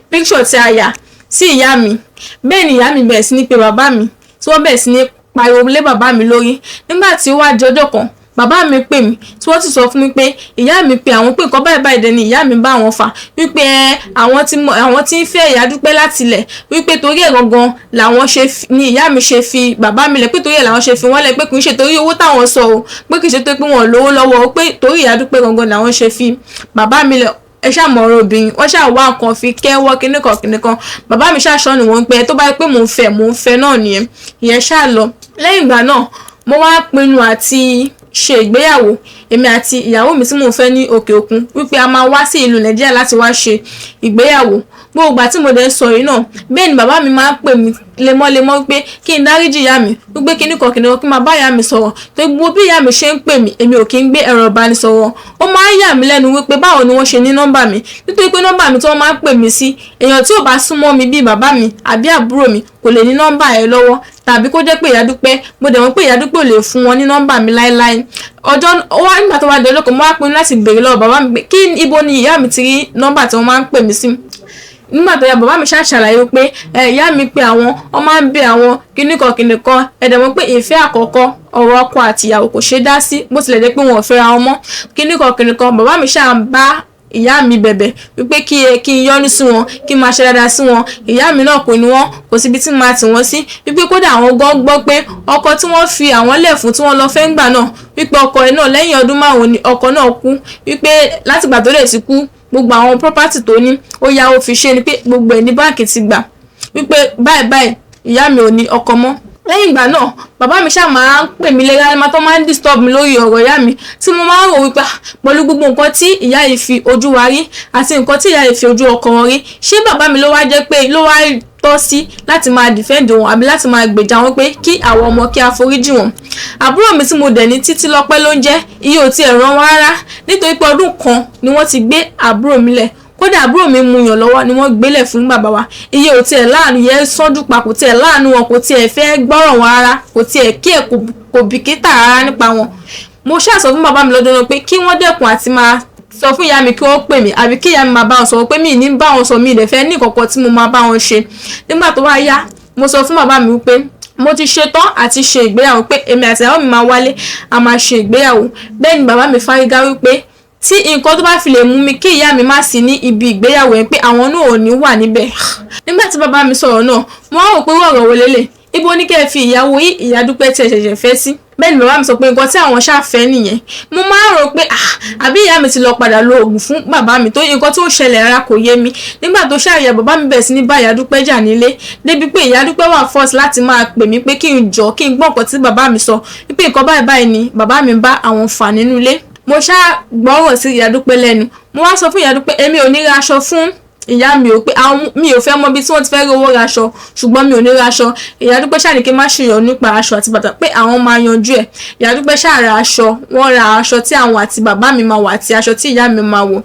picture tí a yà sí ìyá mi. Bẹ́ẹ̀ ni ìyá mi bẹ̀rẹ̀ sí ní pe bàbá mi, tí wọ́n bẹ̀rẹ̀ sí ní pariwo lé bàbá mi lórí. Nígbà tí ó wá di ọjọ́ kan, bàbá mi pè mí, tí wọ́n sì sọ fún mi pé ìyá mi pe àwọn, pé nǹkan báyìí báyìí dẹ̀ ni ìyá mi bá àwọn fà, wípé ẹ àwọn tí ń fẹ́ ìyá Dúpẹ́ láti ilẹ̀, wípé torí ẹ̀ gangan làwọn ṣe ni ìyá mi ṣe fi bàbá mi lẹ̀, pé torí ẹ̀ làwọn ṣe fi wọ́n lẹ̀, pé kì í ṣe torí owó táwọn sọ o, pé kì í ṣe torí pé wọn ò lówó lọ́wọ́ o, pé torí ìyá Dúpẹ́ gangan làwọn ṣe fi bàbá mi lẹ̀. Ẹ ṣáà mọ̀ ọ̀rọ̀ obìnrin, wọ́n ṣáà wá nǹkan fi kẹ́wọ́ kíníkan kíníkan. Bàbá mi ṣáà ṣọ́nu wọn pé tó bá yẹ pé mò ń fẹ́ náà nìyẹn, ìyẹn ṣáà lọ. Lẹ́yìn ìgbà náà, mo wá pinnu àti ṣe ìgbéyàwó, èmi àti ìyàwó mi tí mò ń fẹ́ ní òkè òkun, wípé a máa wá sí ìlú Nàìjíríà láti wá ṣe ìgbéyàwó. Gbogbo ìgbà tí mo dẹ̀ ń sọ yìí náà, bẹ́ẹ̀ ni bàbá mi máa ń pè mí lemọ́lemọ́ wípé kí n dáríjì ìyá mi, wípé kíníkan kíníkan, kí n máa bá ìyá mi sọ̀rọ̀. Tó gbogbo bí ìyá mi ṣe ń pè mí, èmi ò kí ń gbé ẹ̀rọ ìbánisọ̀rọ̀. Ó máa ń yà mí lẹ́nu wípé báwo ni wọ́n ṣe ní nọ́mbà mi, nítorí pé nọ́mbà mi tí wọ́n máa ń pè mí sí, èèyàn tí ò bá súnmọ́ mi bíi bàbá mi àbí àbúrò mi kò lè ní nọ́mbà ẹ̀ lọ́wọ́, tàbí kó jẹ́ pé ìyá Dúpẹ́. Mo dẹ̀ mọ̀ pé ìyá Dúpẹ́ ò lè fún wọn ní nọ́mbà mi láéláé. Ọjọ́ ó wá, nígbà tó wá di ọjọ́ kan, mo wá pinnu láti béèrè lọ́wọ́ bàbá mi pé kí ibo ni ìyá mi ti rí nọ́mbà tí wọ́n máa ń pè mí sí. Nígbà tó yá, bàbá mi ṣáà ṣàlàyé pé ẹ ìyá mi pé àwọn wọ́n máa ń bẹ àwọn kíníkan kíníkan. Ẹ dẹ̀ mọ̀ pé ìfẹ́ àkọ́kọ́, ọ̀rọ̀ ọkọ àti ìyàwó kò ṣeé dá sí, bó tilẹ̀ jẹ́ pé wọn ò fẹ́ra wọn mọ́, kíníkan kíníkan. Bàbá mi ṣáà ń bá ìyá mi bẹ̀bẹ̀ wípé kí n yọ́nú sí wọn, kí n máa ṣe dáadáa sí wọn. Ìyá mi náà kò ní wọn, kò síbi tí màá tì wọ́n sí, wípé kódà àwọn gan gbọ́ pé ọkọ tí wọ́n fi àwọn lẹ̀ fún, tí wọ́n lọ fẹ́ ń gbà náà, wípé ọkọ ẹ̀ náà, lẹ́yìn ọdún 5 ni ọkọ náà kú, wípé látìgbà tó dẹ̀ ti kú, gbogbo àwọn property tó ní, ó yá, ó fi ṣe ni, pé gbogbo ẹ̀ ní báǹkì ti gbà, wípé báyìí báyìí ìyá mi ò ní ọkọ mọ́. Lẹ́yìn ìgbà náà, bàbá mi ṣáà máa ń pè mí léraléra, tó máa ń disturb mi lórí ọ̀rọ̀ ìyá mi, tí mo máa ń rò wípé pẹ̀lú gbogbo nǹkan tí ìyá yìí fi ojú wa rí àti nǹkan tí ìyá yìí fi ojú ọkọ wọn rí, ṣé bàbá mi ló wá jẹ́ pé ló wá tọ́ sí láti máa defend wọn àbí láti máa gbèjà wọn pé kí àwọn ọmọ kí a foríjì wọn? Àbúrò mi tí mo dẹ̀ ní, títí lọ́pẹ́ ló ń jẹ́, iye ò tiẹ̀ ràn wọ́n rárá, nítorí pé ọdún kan ni wọ́n ti gbé àbúrò mi lẹ̀. Kódà àbúrò mi mú yàn lọ́wọ́ ni wọ́n gbélẹ̀ fún bàbá wa. Iye ò tiẹ̀ láàánú yẹn sọ́dún pa, kò tiẹ̀ láàánú wọn, kò tiẹ̀ fẹ́ gbọ́rọ̀ wọn rárá, kò tiẹ̀ kí ẹ̀, kò bìkítà rárá nípa wọn. Mo ṣáà sọ fún bàbá mi lọ́dún náà pé kí wọ́n dẹ́kun àti máa sọ fún ìyá mi kí wọ́n pè mí, àbí kí ìyá mi máa bá wọn sọ̀rọ̀, pé mi ní bá wọn sọ, mi ì dẹ̀ fẹ́ ní ìkọ̀kọ̀ tí mo máa bá wọn ṣe. Nígbà tó wá yá, mo sọ fún bàbá mi wípé mo ti ṣetán àti ṣe ìgbéyàwó, pé èmi àti ìyàwó mi máa wálé, a máa ṣe ìgbéyàwó. Bẹ́ẹ̀ ni bàbá mi fárígá wípé tí nǹkan tó bá fi lè mú mi kí ìyá mi má sí ní ibi ìgbéyàwó yẹn, pé àwọn náà ò ní wà níbẹ̀. Nígbà tí bàbá mi sọ̀rọ̀ náà, mo wá rò pé ọ̀rọ̀ wo lélẹ̀, ibo ní kẹ́ ẹ fi ìyàwó yìí, ìyá Dúpẹ́ tí ẹ ṣẹ̀ṣẹ̀ fẹ́ sí? Bẹ́ẹ̀ ni bàbá mi sọ pé nǹkan tí àwọn ṣáà fẹ́ nìyẹn. Mo máa ń rò pé àbí ìyá mi ti lọ padà lo oògùn fún bàbá mi, tó nǹkan tó ṣẹlẹ̀ rárá kò yé mi. Nígbà tó ṣàyà, bàbá mi bẹ̀rẹ̀ sí ní bá ìyá Dúpẹ́ jà nílé, débi pé ìyá Dúpẹ́ wà force láti máa pè mí pé kí n jọ kí n gbọ́ nǹkan tí bàbá mi sọ, wípé nǹkan báyìí báyìí ni bàbá mi bá àwọn fà nínú ilé. Mo ṣáà gbọ́rọ̀ sí ìyá Dúpẹ́ lẹ́nu. Mo wá sọ fún ìyá Dúpẹ́, èmi ò ní ra aṣọ fún ìyá mi ò, pé àwọn mi ò fẹ́ mọ ibi tí wọ́n ti fẹ́ rí owó raṣọ, ṣùgbọ́n mi ò ní raṣọ. Ìyá Dúpẹ́ ṣáà ní kí n má ṣèyàn nípa aṣọ àti bàtà, pé àwọn máa yanjú ẹ̀. Ìyá Dúpẹ́ ṣáà ra aṣọ, wọ́n ra aṣọ tí àwọn àti bàbá mi máa wọ̀ àti aṣọ tí ìyá mi máa wọ̀.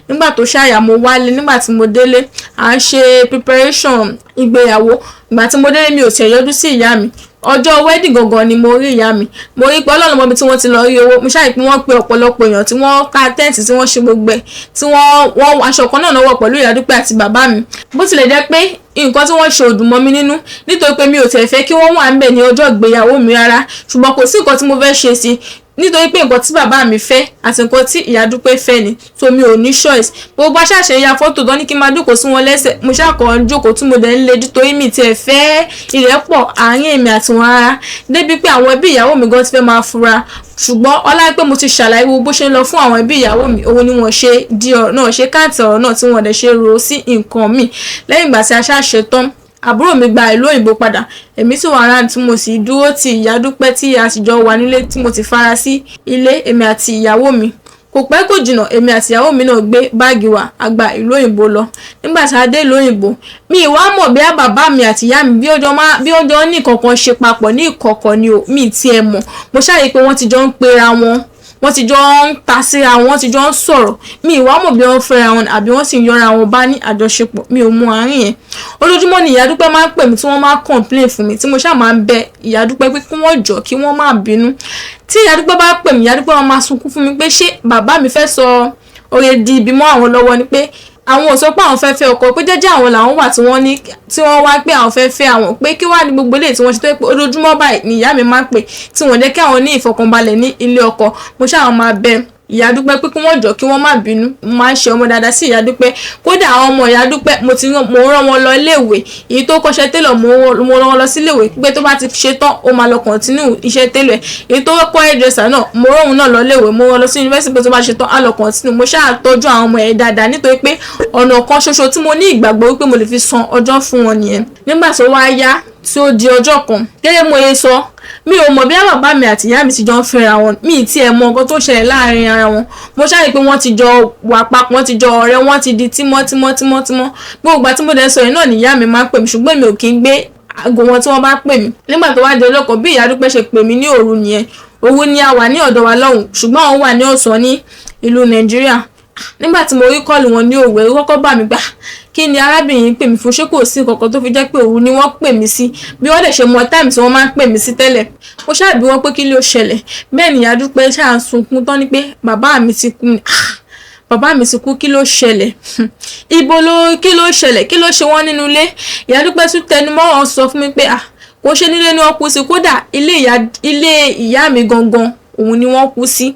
Nígbà tó ṣáàyà, mo wálé. Nígbà tí mo délé, à ń ṣe preparation ìgbéyàwó. Ìgbà tí mo délé, mi ò tiẹ̀ yọjú sí ìyá mi. Ọjọ́ wedding gangan ni mo rí ìyá mi. Mo rí pé Ọlọ́run mọ ibi tí wọ́n ti lọ rí owó. Mo ṣáà rí pé wọ́n pe ọ̀pọ̀lọpọ̀ èèyàn tí wọ́n ká tent, tí wọ́n ṣe gbogbo ẹ̀, tí wọ́n aṣọ kan náà náwó pẹ̀lú ìyá Dúpẹ́ àti bàbá mi. Bó tilẹ̀ jẹ́ pé nǹkan tí wọ́n ṣe ò dùn mọ́ mi nínú, nítorí pé mi ò tẹ̀ fẹ́ kí wọ́n wà níbẹ̀ ní ọjọ́ ìgbéyàwó mi rárá, ṣùgbọ́n kò sí nǹkan tí mo fẹ́ ṣe sí. Nítorí pé nǹkan tí bàbá mi fẹ́ àti nǹkan tí ìyá Dúpẹ́ fẹ́ ni, so mi ò ní choice. Gbogbo aṣáṣe ya fọ́tò tán ní kí n máa jókòó sí wọn lẹ́sẹ̀. Mo ṣàkọ́ ń jókòó tí mo dẹ̀ ń lejú, torí mi tiẹ̀ fẹ́ ìrẹ́pọ̀ àárín èmi àti wọn rárá, débi pé àwọn ẹbí ìyàwó mi gan ti fẹ́ máa fura. Ṣùgbọ́n ọlá pé mo ti ṣàlàyé gbogbo bó ṣe ń lọ fún àwọn ẹbí ìyàwó mi, òun ni wọ́n ṣe di ọ̀rọ̀ náà, ṣe káàtì ọ̀rọ̀ náà, tí wọ́n dẹ̀ ṣe rò ó sí nǹkan míì. Lẹ́yìn ìgbà tí a ṣáà ṣe tán, àbúrò mi gba ìlú òyìnbó padà, èmi sì wà round tí mo sì dúró ti ìyá Dúpẹ́ tí a sì jọ wà nílé, tí mo ti fara sí ilé, èmi àti ìyàwó mi. Kò pẹ́ kò jìnnà, èmi àti ìyàwó mi náà gbé báàgì wa, a gba ìlú òyìnbó lọ. Nígbà tí a dé ìlú òyìnbó, mi ì wá mọ̀ bí bàbá mi àti ìyá mi bí ọjọ́ ní kankan ṣe papọ̀ ní ìkọ̀kọ̀ ni o, mi ti ẹ̀ mọ̀. Mo ṣàrí pé wọ́n ti jọ ń pera wọn, wọ́n ti jọ ń ta síra wọn, wọ́n ti jọ ń sọ̀rọ̀. Mi ì wá mọ̀ bí wọ́n fẹ́ra wọn àbí wọ́n sì ń yọra wọn bá ní àjọṣepọ̀, mi ò mọ àárín yẹn. Ojoojúmọ́ ni ìyá Dúpẹ́ máa ń pè mí, tí wọ́n máa ń complain fún mi, tí mo ṣáà máa ń bẹ ìyá Dúpẹ́ pé kí wọ́n jọ̀ọ́, kí wọ́n má bínú. Tí ìyá Dúpẹ́ bá pè mí, ìyá Dúpẹ́ máa sunkún fún mi pé ṣé bàbá mi fẹ́ sọ oore di ibi mọ́ àwọn lọ́wọ́ ni, pé àwọn ò sọ pé àwọn fẹ́ fẹ́ ọkọ, pé jẹ́jẹ́ àwọn làwọn wà tí wọ́n ní tí wọ́n wá pé àwọn fẹ́ fẹ́ àwọn, pé kí wàá ní gbogbo eléyìí tí wọ́n ṣe, tó pé ojoojúmọ́ báyìí ni ìyá mi máa ń pè, tí wọ́n jẹ́ kí àwọn ní ìfọkànbalẹ̀ ní ilé ọkọ. Mo ṣáà máa bẹ ìyá Dúpẹ́ pé kí wọ́n jọ̀ọ́, kí wọ́n má bínú. Mo máa ń ṣe ọmọ dáadáa sí ìyá Dúpẹ́. Kódà àwọn ọmọ ìyá Dúpẹ́, mo ti rán, mo rán wọn lọ iléèwé. Èyí tó kọ́ṣẹ́ télọ̀, mo rán wọn lọ sí iléèwé pé tó bá ti ṣe tán, ó máa lọ continue iṣẹ́ télọ̀ ẹ̀. Èyí tó kọ́ hairdresser náà, mo rán òun náà lọ iléèwé, mo rán lọ sí yunifásítì pé tó bá ṣe tán, á lọ continue. Mo ṣáà tọ́jú àwọn ọmọ ẹ̀ dáadáa, nítorí pé ọ̀nà kan ṣoṣo tí mo ní ìgbàgbọ́ wípé mo lè fi san ọjọ́ fún wọn nìyẹn. Nígbà tó wá yá, tí ó di ọjọ́ kan, gẹ́gẹ́ mo ye sọ, mi ò mọ̀ bí bàbá mi àti ìyá mi ti jọ ń fẹ́ra wọn, mi ì tiẹ̀ mọ nǹkan tó ṣẹlẹ̀ láàrin ara wọn. Mo ṣáà rí pé wọ́n ti jọ wà papọ̀, wọ́n ti jọ ọ̀rẹ́, wọ́n ti di tímọ́ tímọ́ tímọ́ tímọ́. Gbogbo ìgbà tí mo dẹ̀ sọ yìí náà ni ìyá mi máa ń pè mí, ṣùgbọ́n mi ò kí ń gbé aago wọn tí wọ́n bá pè mí. Nígbà tó wá di ọjọ́ kan, bí ìyá Dúpẹ́ ṣe pè mí ní òru nìyẹn. Òru ni a wà ní ọ̀dọ̀ wa lọ́hùn, ṣùgbọ́n àwọn wà ní ọ̀sán ní ìlú Nàìjíríà. Nígbà tí mo rí call wọn ní òru, ẹ̀rù kọ́kọ́ bà mí gbà, kí ni arábìnrin pè mí fún? Ṣé kò sí nǹkan kan tó fi jẹ́ pé òru ni wọ́n pè mí sí, bí wọ́n dẹ̀ ṣe mọ time tí wọ́n máa ń pè mí sí tẹ́lẹ̀? Mo ṣáà bi wọ́n pé kí ló ṣẹlẹ̀. Bẹ́ẹ̀ ni ìyá Dúpẹ́ ṣáà ń sunkún tán ní pé bàbá mi ti kú. Ah, bàbá mi ti kú? Kí ló ṣẹlẹ̀? Ibo ló, kí ló ṣẹlẹ̀? Kí ló ṣe wọ́n nínú ilé? Ìyá Dúpẹ́ tún tẹnu mọ́ wọn, sọ fún mi pé ah, kò ṣe nílé ni wọ́n kú sí, kódà ilé ìyá mi gangan òun ni wọ́n kú sí.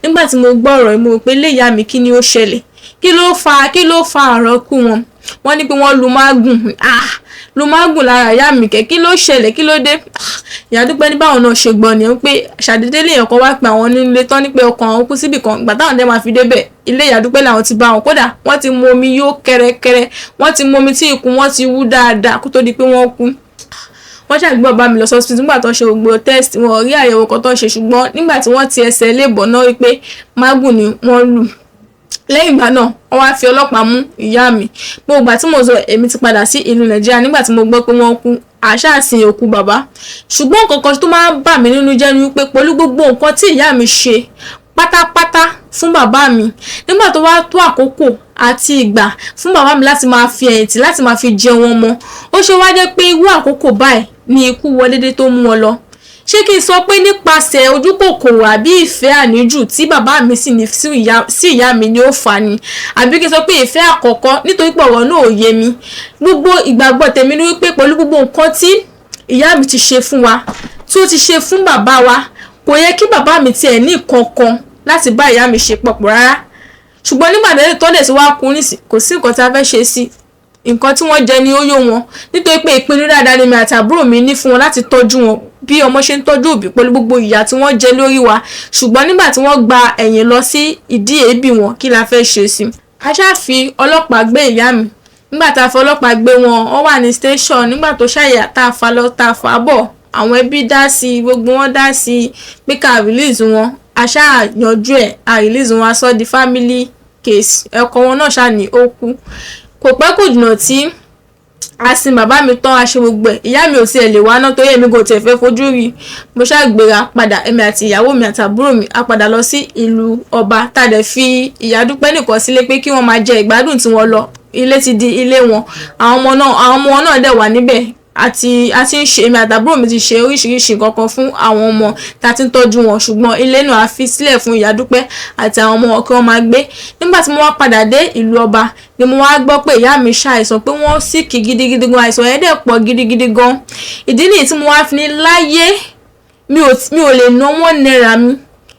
Nígbà tí mo gbọ́ ọ̀rọ̀ yìí, mo rò pé ilé ìyá mi, kí ni ó ṣẹlẹ̀? Kí ló fa ọ̀rọ̀ kú wọn? Wọ́n ní pé wọ́n lu mágùn. Ah, lu mágùn lára ìyá mi kẹ́? Kí ló ṣẹlẹ̀? Kí ló dé? Ìyá Dúpẹ́ ní báwọn náà ṣe gbọ́ nìyẹn, pé ṣàdédé lèèyàn kan wá pe àwọn nílé tán ní pé ọkàn àwọn kú síbì kan. Ìgbà táwọn dẹ́ máa fi débẹ̀, ilé ìyá Dúpẹ́ làwọn ti bá wọn. Kódà wọ́n ti mu omi yó kẹ́rẹ́kẹ́rẹ́, wọ́n ti mu omi tí ikùn wọn ti wú dáadáa kó tó di pé wọ́n kú. Wọ́n ṣàgbé bàbá mi lọ sí hospital. Nígbà tó ń ṣe gbogbo test, wọn ò rí àyẹ̀wò kan tó ń ṣe, ṣùgbọ́n nígbà tí wọ́n ti ẹsẹ̀ lébọ̀ náà rí pé mágùn ni wọ́n lù. Lẹ́yìn ìgbà náà, wọ́n wá fi ọlọ́pàá mú ìyá mi. Gbogbo ìgbà tí mo sọ, èmi ti padà sí ìlú Nàìjíríà nígbà tí mo gbọ́ pé wọ́n kú. Àṣà sin òkú bàbá, ṣùgbọ́n nǹkan kan tó máa ń bà mí nínú jẹ́ ni wípé pẹ̀lú gbogbo nǹkan tí ìyá mi ṣe pátápátá fún bàbá mi, nígbà tó wá tó àkókò àti ìgbà fún bàbá mi láti máa fi ẹ̀yìntì, láti máa fi jẹun ọmọ, ó ṣe wá jẹ́ pé irú àkókò báyìí ni ikú wọlé dé tó mú wọn lọ. Ṣé kí n sọ pé nípasẹ̀ ojú kòkòrò àbí ìfẹ́ àníjù tí bàbá mi sì ní sí ìyá mi ni ó fà á ni, àbí kí n sọ pé ìfẹ́ àkọ́kọ́? Nítorí pé ọ̀rọ̀ náà ò yé mi. Gbogbo ìgbàgbọ́ tèmi ni wípé pẹ̀lú gbogbo nǹkan tí ìyá mi ti ṣe fún wa, tí ó ti ṣe fún bàbá wa, kò yẹ kí bàbá mi tiẹ̀ ní kankan láti bá ìyá mi ṣe papọ̀ rárá. Ṣùgbọ́n nígbà tó dẹ̀ sí wá kú nísìn, kò sí nǹkan tí a fẹ́ ṣe sí. Nǹkan tí wọ́n jẹ ni ó yó wọn, nítorí pé ìpinnu dáadáa ni mi àti àbúrò mi ní fún wọn láti tọ́jú wọn bí ọmọ ṣe ń tọ́jú òbí, pẹ̀lú gbogbo ìyà tí wọ́n jẹ lórí wa. Ṣùgbọ́n nígbà tí wọ́n gba ẹ̀yìn lọ sí ìdí èébì wọn, kí la fẹ́ ṣe sí? A ṣáà fi ọlọ́pàá gbé ìyá mi. Nígbà tá a fi ọlọ́pàá gbé wọn, wọ́n wà ní station. Nígbà tó ṣàyà, tá a fa lọ, tá a fà bọ̀, àwọn ẹbí dá sí i, gbogbo wọn dá sí i pé ká release wọn. A ṣáà yanjú ẹ̀, a release wọn, a sọ di family case. Ọkọ wọn náà ṣáà ní ó kú. Kò pẹ́ kò jìnnà tí a sin bàbá mi tán, a ṣe gbogbo ẹ̀, ìyá mi ò tiẹ̀ lè wá ná, torí èmi kò tiẹ̀ fẹ́ fojú rí. Mo ṣáà gbéra padà, èmi àti ìyàwó mi àti àbúrò mi, a padà lọ sí ìlú ọba, tá a dẹ̀ fi ìyá Dúpẹ́ nìkan sílé pé kí wọ́n máa jẹ ìgbádùn tí wọ́n lọ. Ilé ti di ilé wọn, àwọn ọmọ náà dẹ̀ wà níbẹ̀. Àti a ti ń ṣe, èmi àtàbúrò mi ti ṣe oríṣiríṣi nǹkan kan fún àwọn ọmọ tá a ti ń tọ́jú wọn, ṣùgbọ́n ilé náà a fi sílẹ̀ fún ìyá Dúpẹ́ àti àwọn ọmọ wọn kí wọ́n máa gbé. Nígbà tí mo wá padà dé ìlú ọba ni mo wá gbọ́ pé ìyá mi ṣàìsàn, pé wọ́n sick gidigidi gan, àìsàn yẹn dẹ̀ pọ̀ gidigidi gan. Ìdí nìyí tí mo wá fi ní láyé, mi ò lè ná ₦1 mi.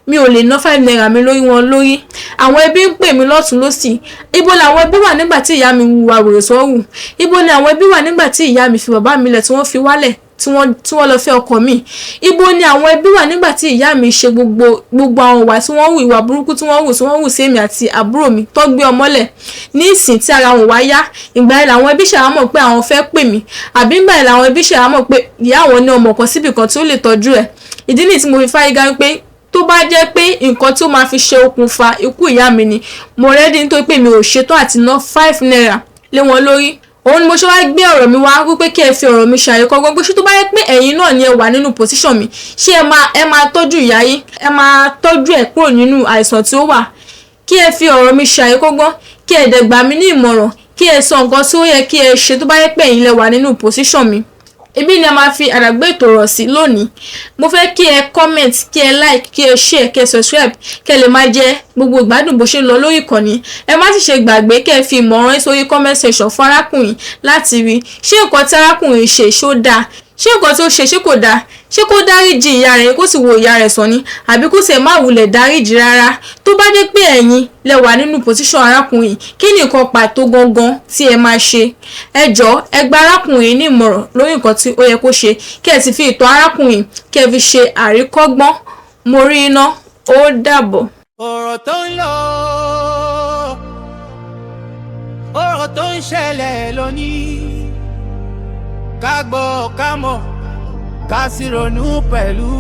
Mi ò lè ná 5 naira mi lórí wọn lórí. Àwọn ẹbí ń pè mí lọ́tún lọ́sì. Ibo làwọn ẹbí wà nígbà tí ìyá mi hùwà wèrè sọ́rùn? Ibo ni àwọn ẹbí wà nígbà tí ìyá mi fi bàbá mi lẹ̀, tí wọ́n fi wálẹ̀, tí wọ́n lọ fẹ́ ọkọ mi? Ibo ni àwọn ẹbí wà nígbà tí ìyá mi ṣe gbogbo àwọn ìwà tí wọ́n hù, ìwà burúkú tí wọ́n hù sí èmi àti àbúrò mi, tó gbé ọmọlẹ̀ ní ìsìn tí ara wọn wá yá? Ìgbà yẹn làwọn ẹbí ṣàwá mọ̀ pé àwọn fẹ́ pè mí, àbí ìgbà yẹn làwọn ẹbí ṣàwá mọ̀ pé ìyá àwọn ní ọmọ kan síbì kan tí ó lè tọ́jú ẹ̀? Ìdí nìyí tí mo fi fárígá wípé tó bá jẹ́ pé nǹkan tí ó máa fi ṣe okùnfà ikú ìyá mi ni, mo ready, nítorí pé mi ò ṣetán àti ná 5 naira lé wọn lórí. Òun ni mo ṣe wá gbé ọ̀rọ̀ mi wá wípé kí ẹ fi ọ̀rọ̀ mi ṣàríkọ́gbọ́n pé ṣé tó bá yẹ pé ẹ̀yin náà ni ẹ wà nínú position mi, ṣé ẹ máa tọ́jú ìyá yín, ẹ máa tọ́jú ẹ̀ kúrò nínú àìsàn tí ó wà? Kí ẹ fi ọ̀rọ̀ mi ṣàríkọ́gbọ́n, kí ẹ dẹ̀ gbà mí ní ìmọ̀ràn, kí ẹ sọ nǹkan tí ó yẹ kí ẹ ṣe tó bá yẹ pé ẹ̀yin lẹ wà nínú position mi. Ibi ni a máa fi àdàgbé ètò rọ̀ sí lónìí. Mo fẹ́ kí ẹ comment, kí ẹ like, kí ẹ share, kí ẹ subscribe, kí ẹ lè máa jẹ gbogbo ìgbádùn bó ṣe ń lọ lórí ìkànnì. Ẹ má sì ṣe gbàgbé kí ẹ fi ìmọ̀ràn yín sórí comment section fún arákùnrin láti rí. Ṣé nǹkan tí arákùnrin ṣe, ṣó dáa? Ṣé nǹkan tí ó ṣe, ṣé kò dáa? Ṣé kó dáríjì ìyá rẹ̀, kó sì wo ìyá rẹ̀ sàn ni, àbí kó sì má wulẹ̀ dáríjì rárá? Tó bá dé pé ẹ̀yin lẹ wà nínú position arákùnrin, kí ni nǹkan pàtó gangan tí ẹ máa ṣe? Ẹ jọ̀ọ́, ẹ gba arákùnrin ní ìmọ̀ràn lórí nǹkan tí ó yẹ kó ṣe, kí ẹ sì fi ìtàn arákùnrin kí ẹ fi ṣe àríkọ́gbọ́n. Mo rí iná, ó dàbọ̀. Ọ̀rọ̀ tó ń lọ, ọ̀rọ̀ tó ń ṣẹlẹ̀ lónìí, ká gbọ́, ká mọ̀, ká sì ronú pẹ̀lú.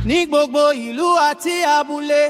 Ní gbogbo ìlú àti abúlé.